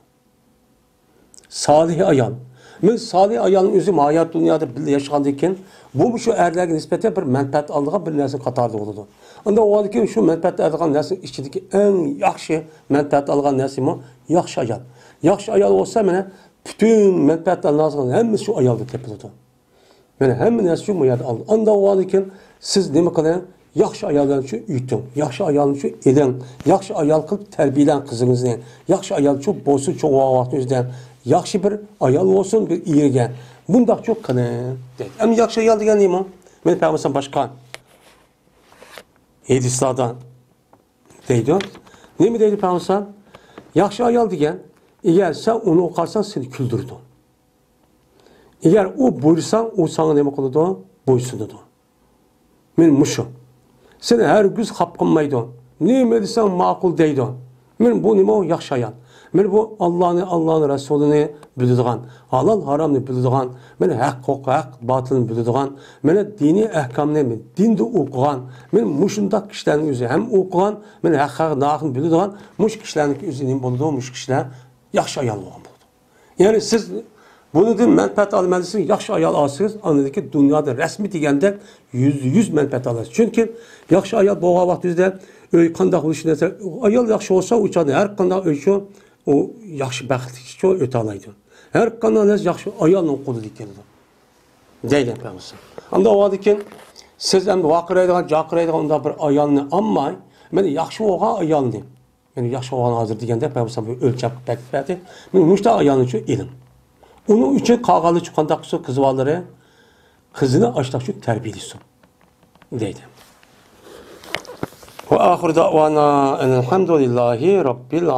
سالىھ ئايال. مەن سالىھ ئايالنىڭ ئۆزى ھايات دۇنيادا بىللە ياشىغاندىن كېيىن، بۇمۇ شۇ ئەرلەرگە نىسبەتەن بىر مەنپەئەت ئالىدىغان بىر نەرسىنىڭ قاتارىدا بولىدۇ. ئانداق بولغاندىن كېيىن شۇ مەنپەئەت ئالىدىغان نەرسىنىڭ ئىچىدىكى ئەڭ ياخشى مەنپەئەت ئالىدىغان نەرسىمۇ ياخشى ئايال. ياخشى ئايال بولسا، مانا، پۈتۈن مەنپەئەت ئالىدىغان ھەممىسى شۇ ئايالدا تېپىلىدۇ. مانا ھەممە نەرسە شۇ يەردە ئالدى. ئانداق بولغاندىكىن سىز نېمە قىلىڭ؟ ياخشى ئاياللارنى شۇ ئۆيتۈڭ. ياخشى ئايالنى شۇ ئېلىڭ. ياخشى ئايال قىلىپ تەربىيەلەڭ قىزىڭىزنى. ياخشى ئايال شۇ بولسۇن، چوڭ بولغان ۋاقتىڭىزدا ياخشى بىر ئايال بولسۇن، بىر ئېرىگە. بۇنداق شۇ قىلىڭ، دەيدۇ. ئەمما ياخشى ئايال دېگەن نېمە؟ مەن پەيغەمبەر باشقا ھەدىسلاردا دەيدۇ. نېمە دەيدۇ پەيغەمبەر؟ ياخشى ئايال دېگەن، ئەگەر سەن ئۇنى قارىساڭ، سېنى كۈلدۈرىدۇ. ئەگەر ئۇ بۇيرۇساڭ، ئۇ ساڭا نېمە قىلىدۇ؟ بويسۇنىدۇ. مەن مۇشۇ. سېنى ھەرگىز خاپا قىلمايدۇ. نېمە دېسەڭ ماقۇل دەيدۇ. مەن بۇ نېمە ئۇ ياخشى ئايال. مەن بۇ ئاللانى، ئاللانىڭ رەسۇلىنى بىلىدىغان، ھالال ھارامنى بىلىدىغان، مەن ھەق ھوق-، ھەق باتىلنى بىلىدىغان، مەن دىنىي ئەھكامنى دىندا ئوقۇغان، مەن مۇشۇنداق كىشىلەرنىڭ ئۆزى ھەم ئوقۇغان، مەن ھەق ھەق ناھەقنى بىلىدىغان، مۇشۇ كىشىلەرنىڭكى ئۆزى نېمە بولىدۇ؟ مۇشۇ كىشىلەر ياخشى ئايال بولغان بولىدۇ. يەنى سىز بۇنىڭدىن مەنپەئەت ئالىمەن دېسىڭىز، ياخشى ئايال ئالسىڭىز، ئاندىن كېيىن دۇنيادا رەسمىي دېگەندەك يۈزدە يۈز مەنپەئەت ئالىسىز. چۈنكى ياخشى ئايال بولغان ۋاقتىڭىزدا ئۆي قانداق بولۇشى نەزەر، ئايال ياخشى بولسا، ئۇ چاغدا ھەر قانداق ئۆيچۇ، ئۇ ياخشى، بەختلىكچۇ ئۆتەلەيدۇ. ھەر قانداق نەرسە ياخشى ئايالنىڭ قولىدا كېلىدۇ. دەيدۇ پەيغەمبەر. ئاندا ئۇنىڭدىن كېيىن، سىز ئەمدى ۋارقىرايدىغان، جارقىرايدىغان ئۇنداق بىر ئايالنى ئالماي، مەن ياخشى بولغان ئايالنى، مەن ياخشى بولغان ھازىر دېگەندە پەيغەمبەر بىر ئۆلچەپ بەرگەن. مەن مۇشۇنداق ئايالنى شۇ ئېلىڭ. ئۇنىڭ ئۈچۈن قالغانلىرى قانداق قىلسۇن، قىز بالىلىرى، قىزىنى ئاشتاق شۇ تەربىيەلىسۇن دەيدۇ. وآخر دعوانا أن الحمد لله رب العالمين.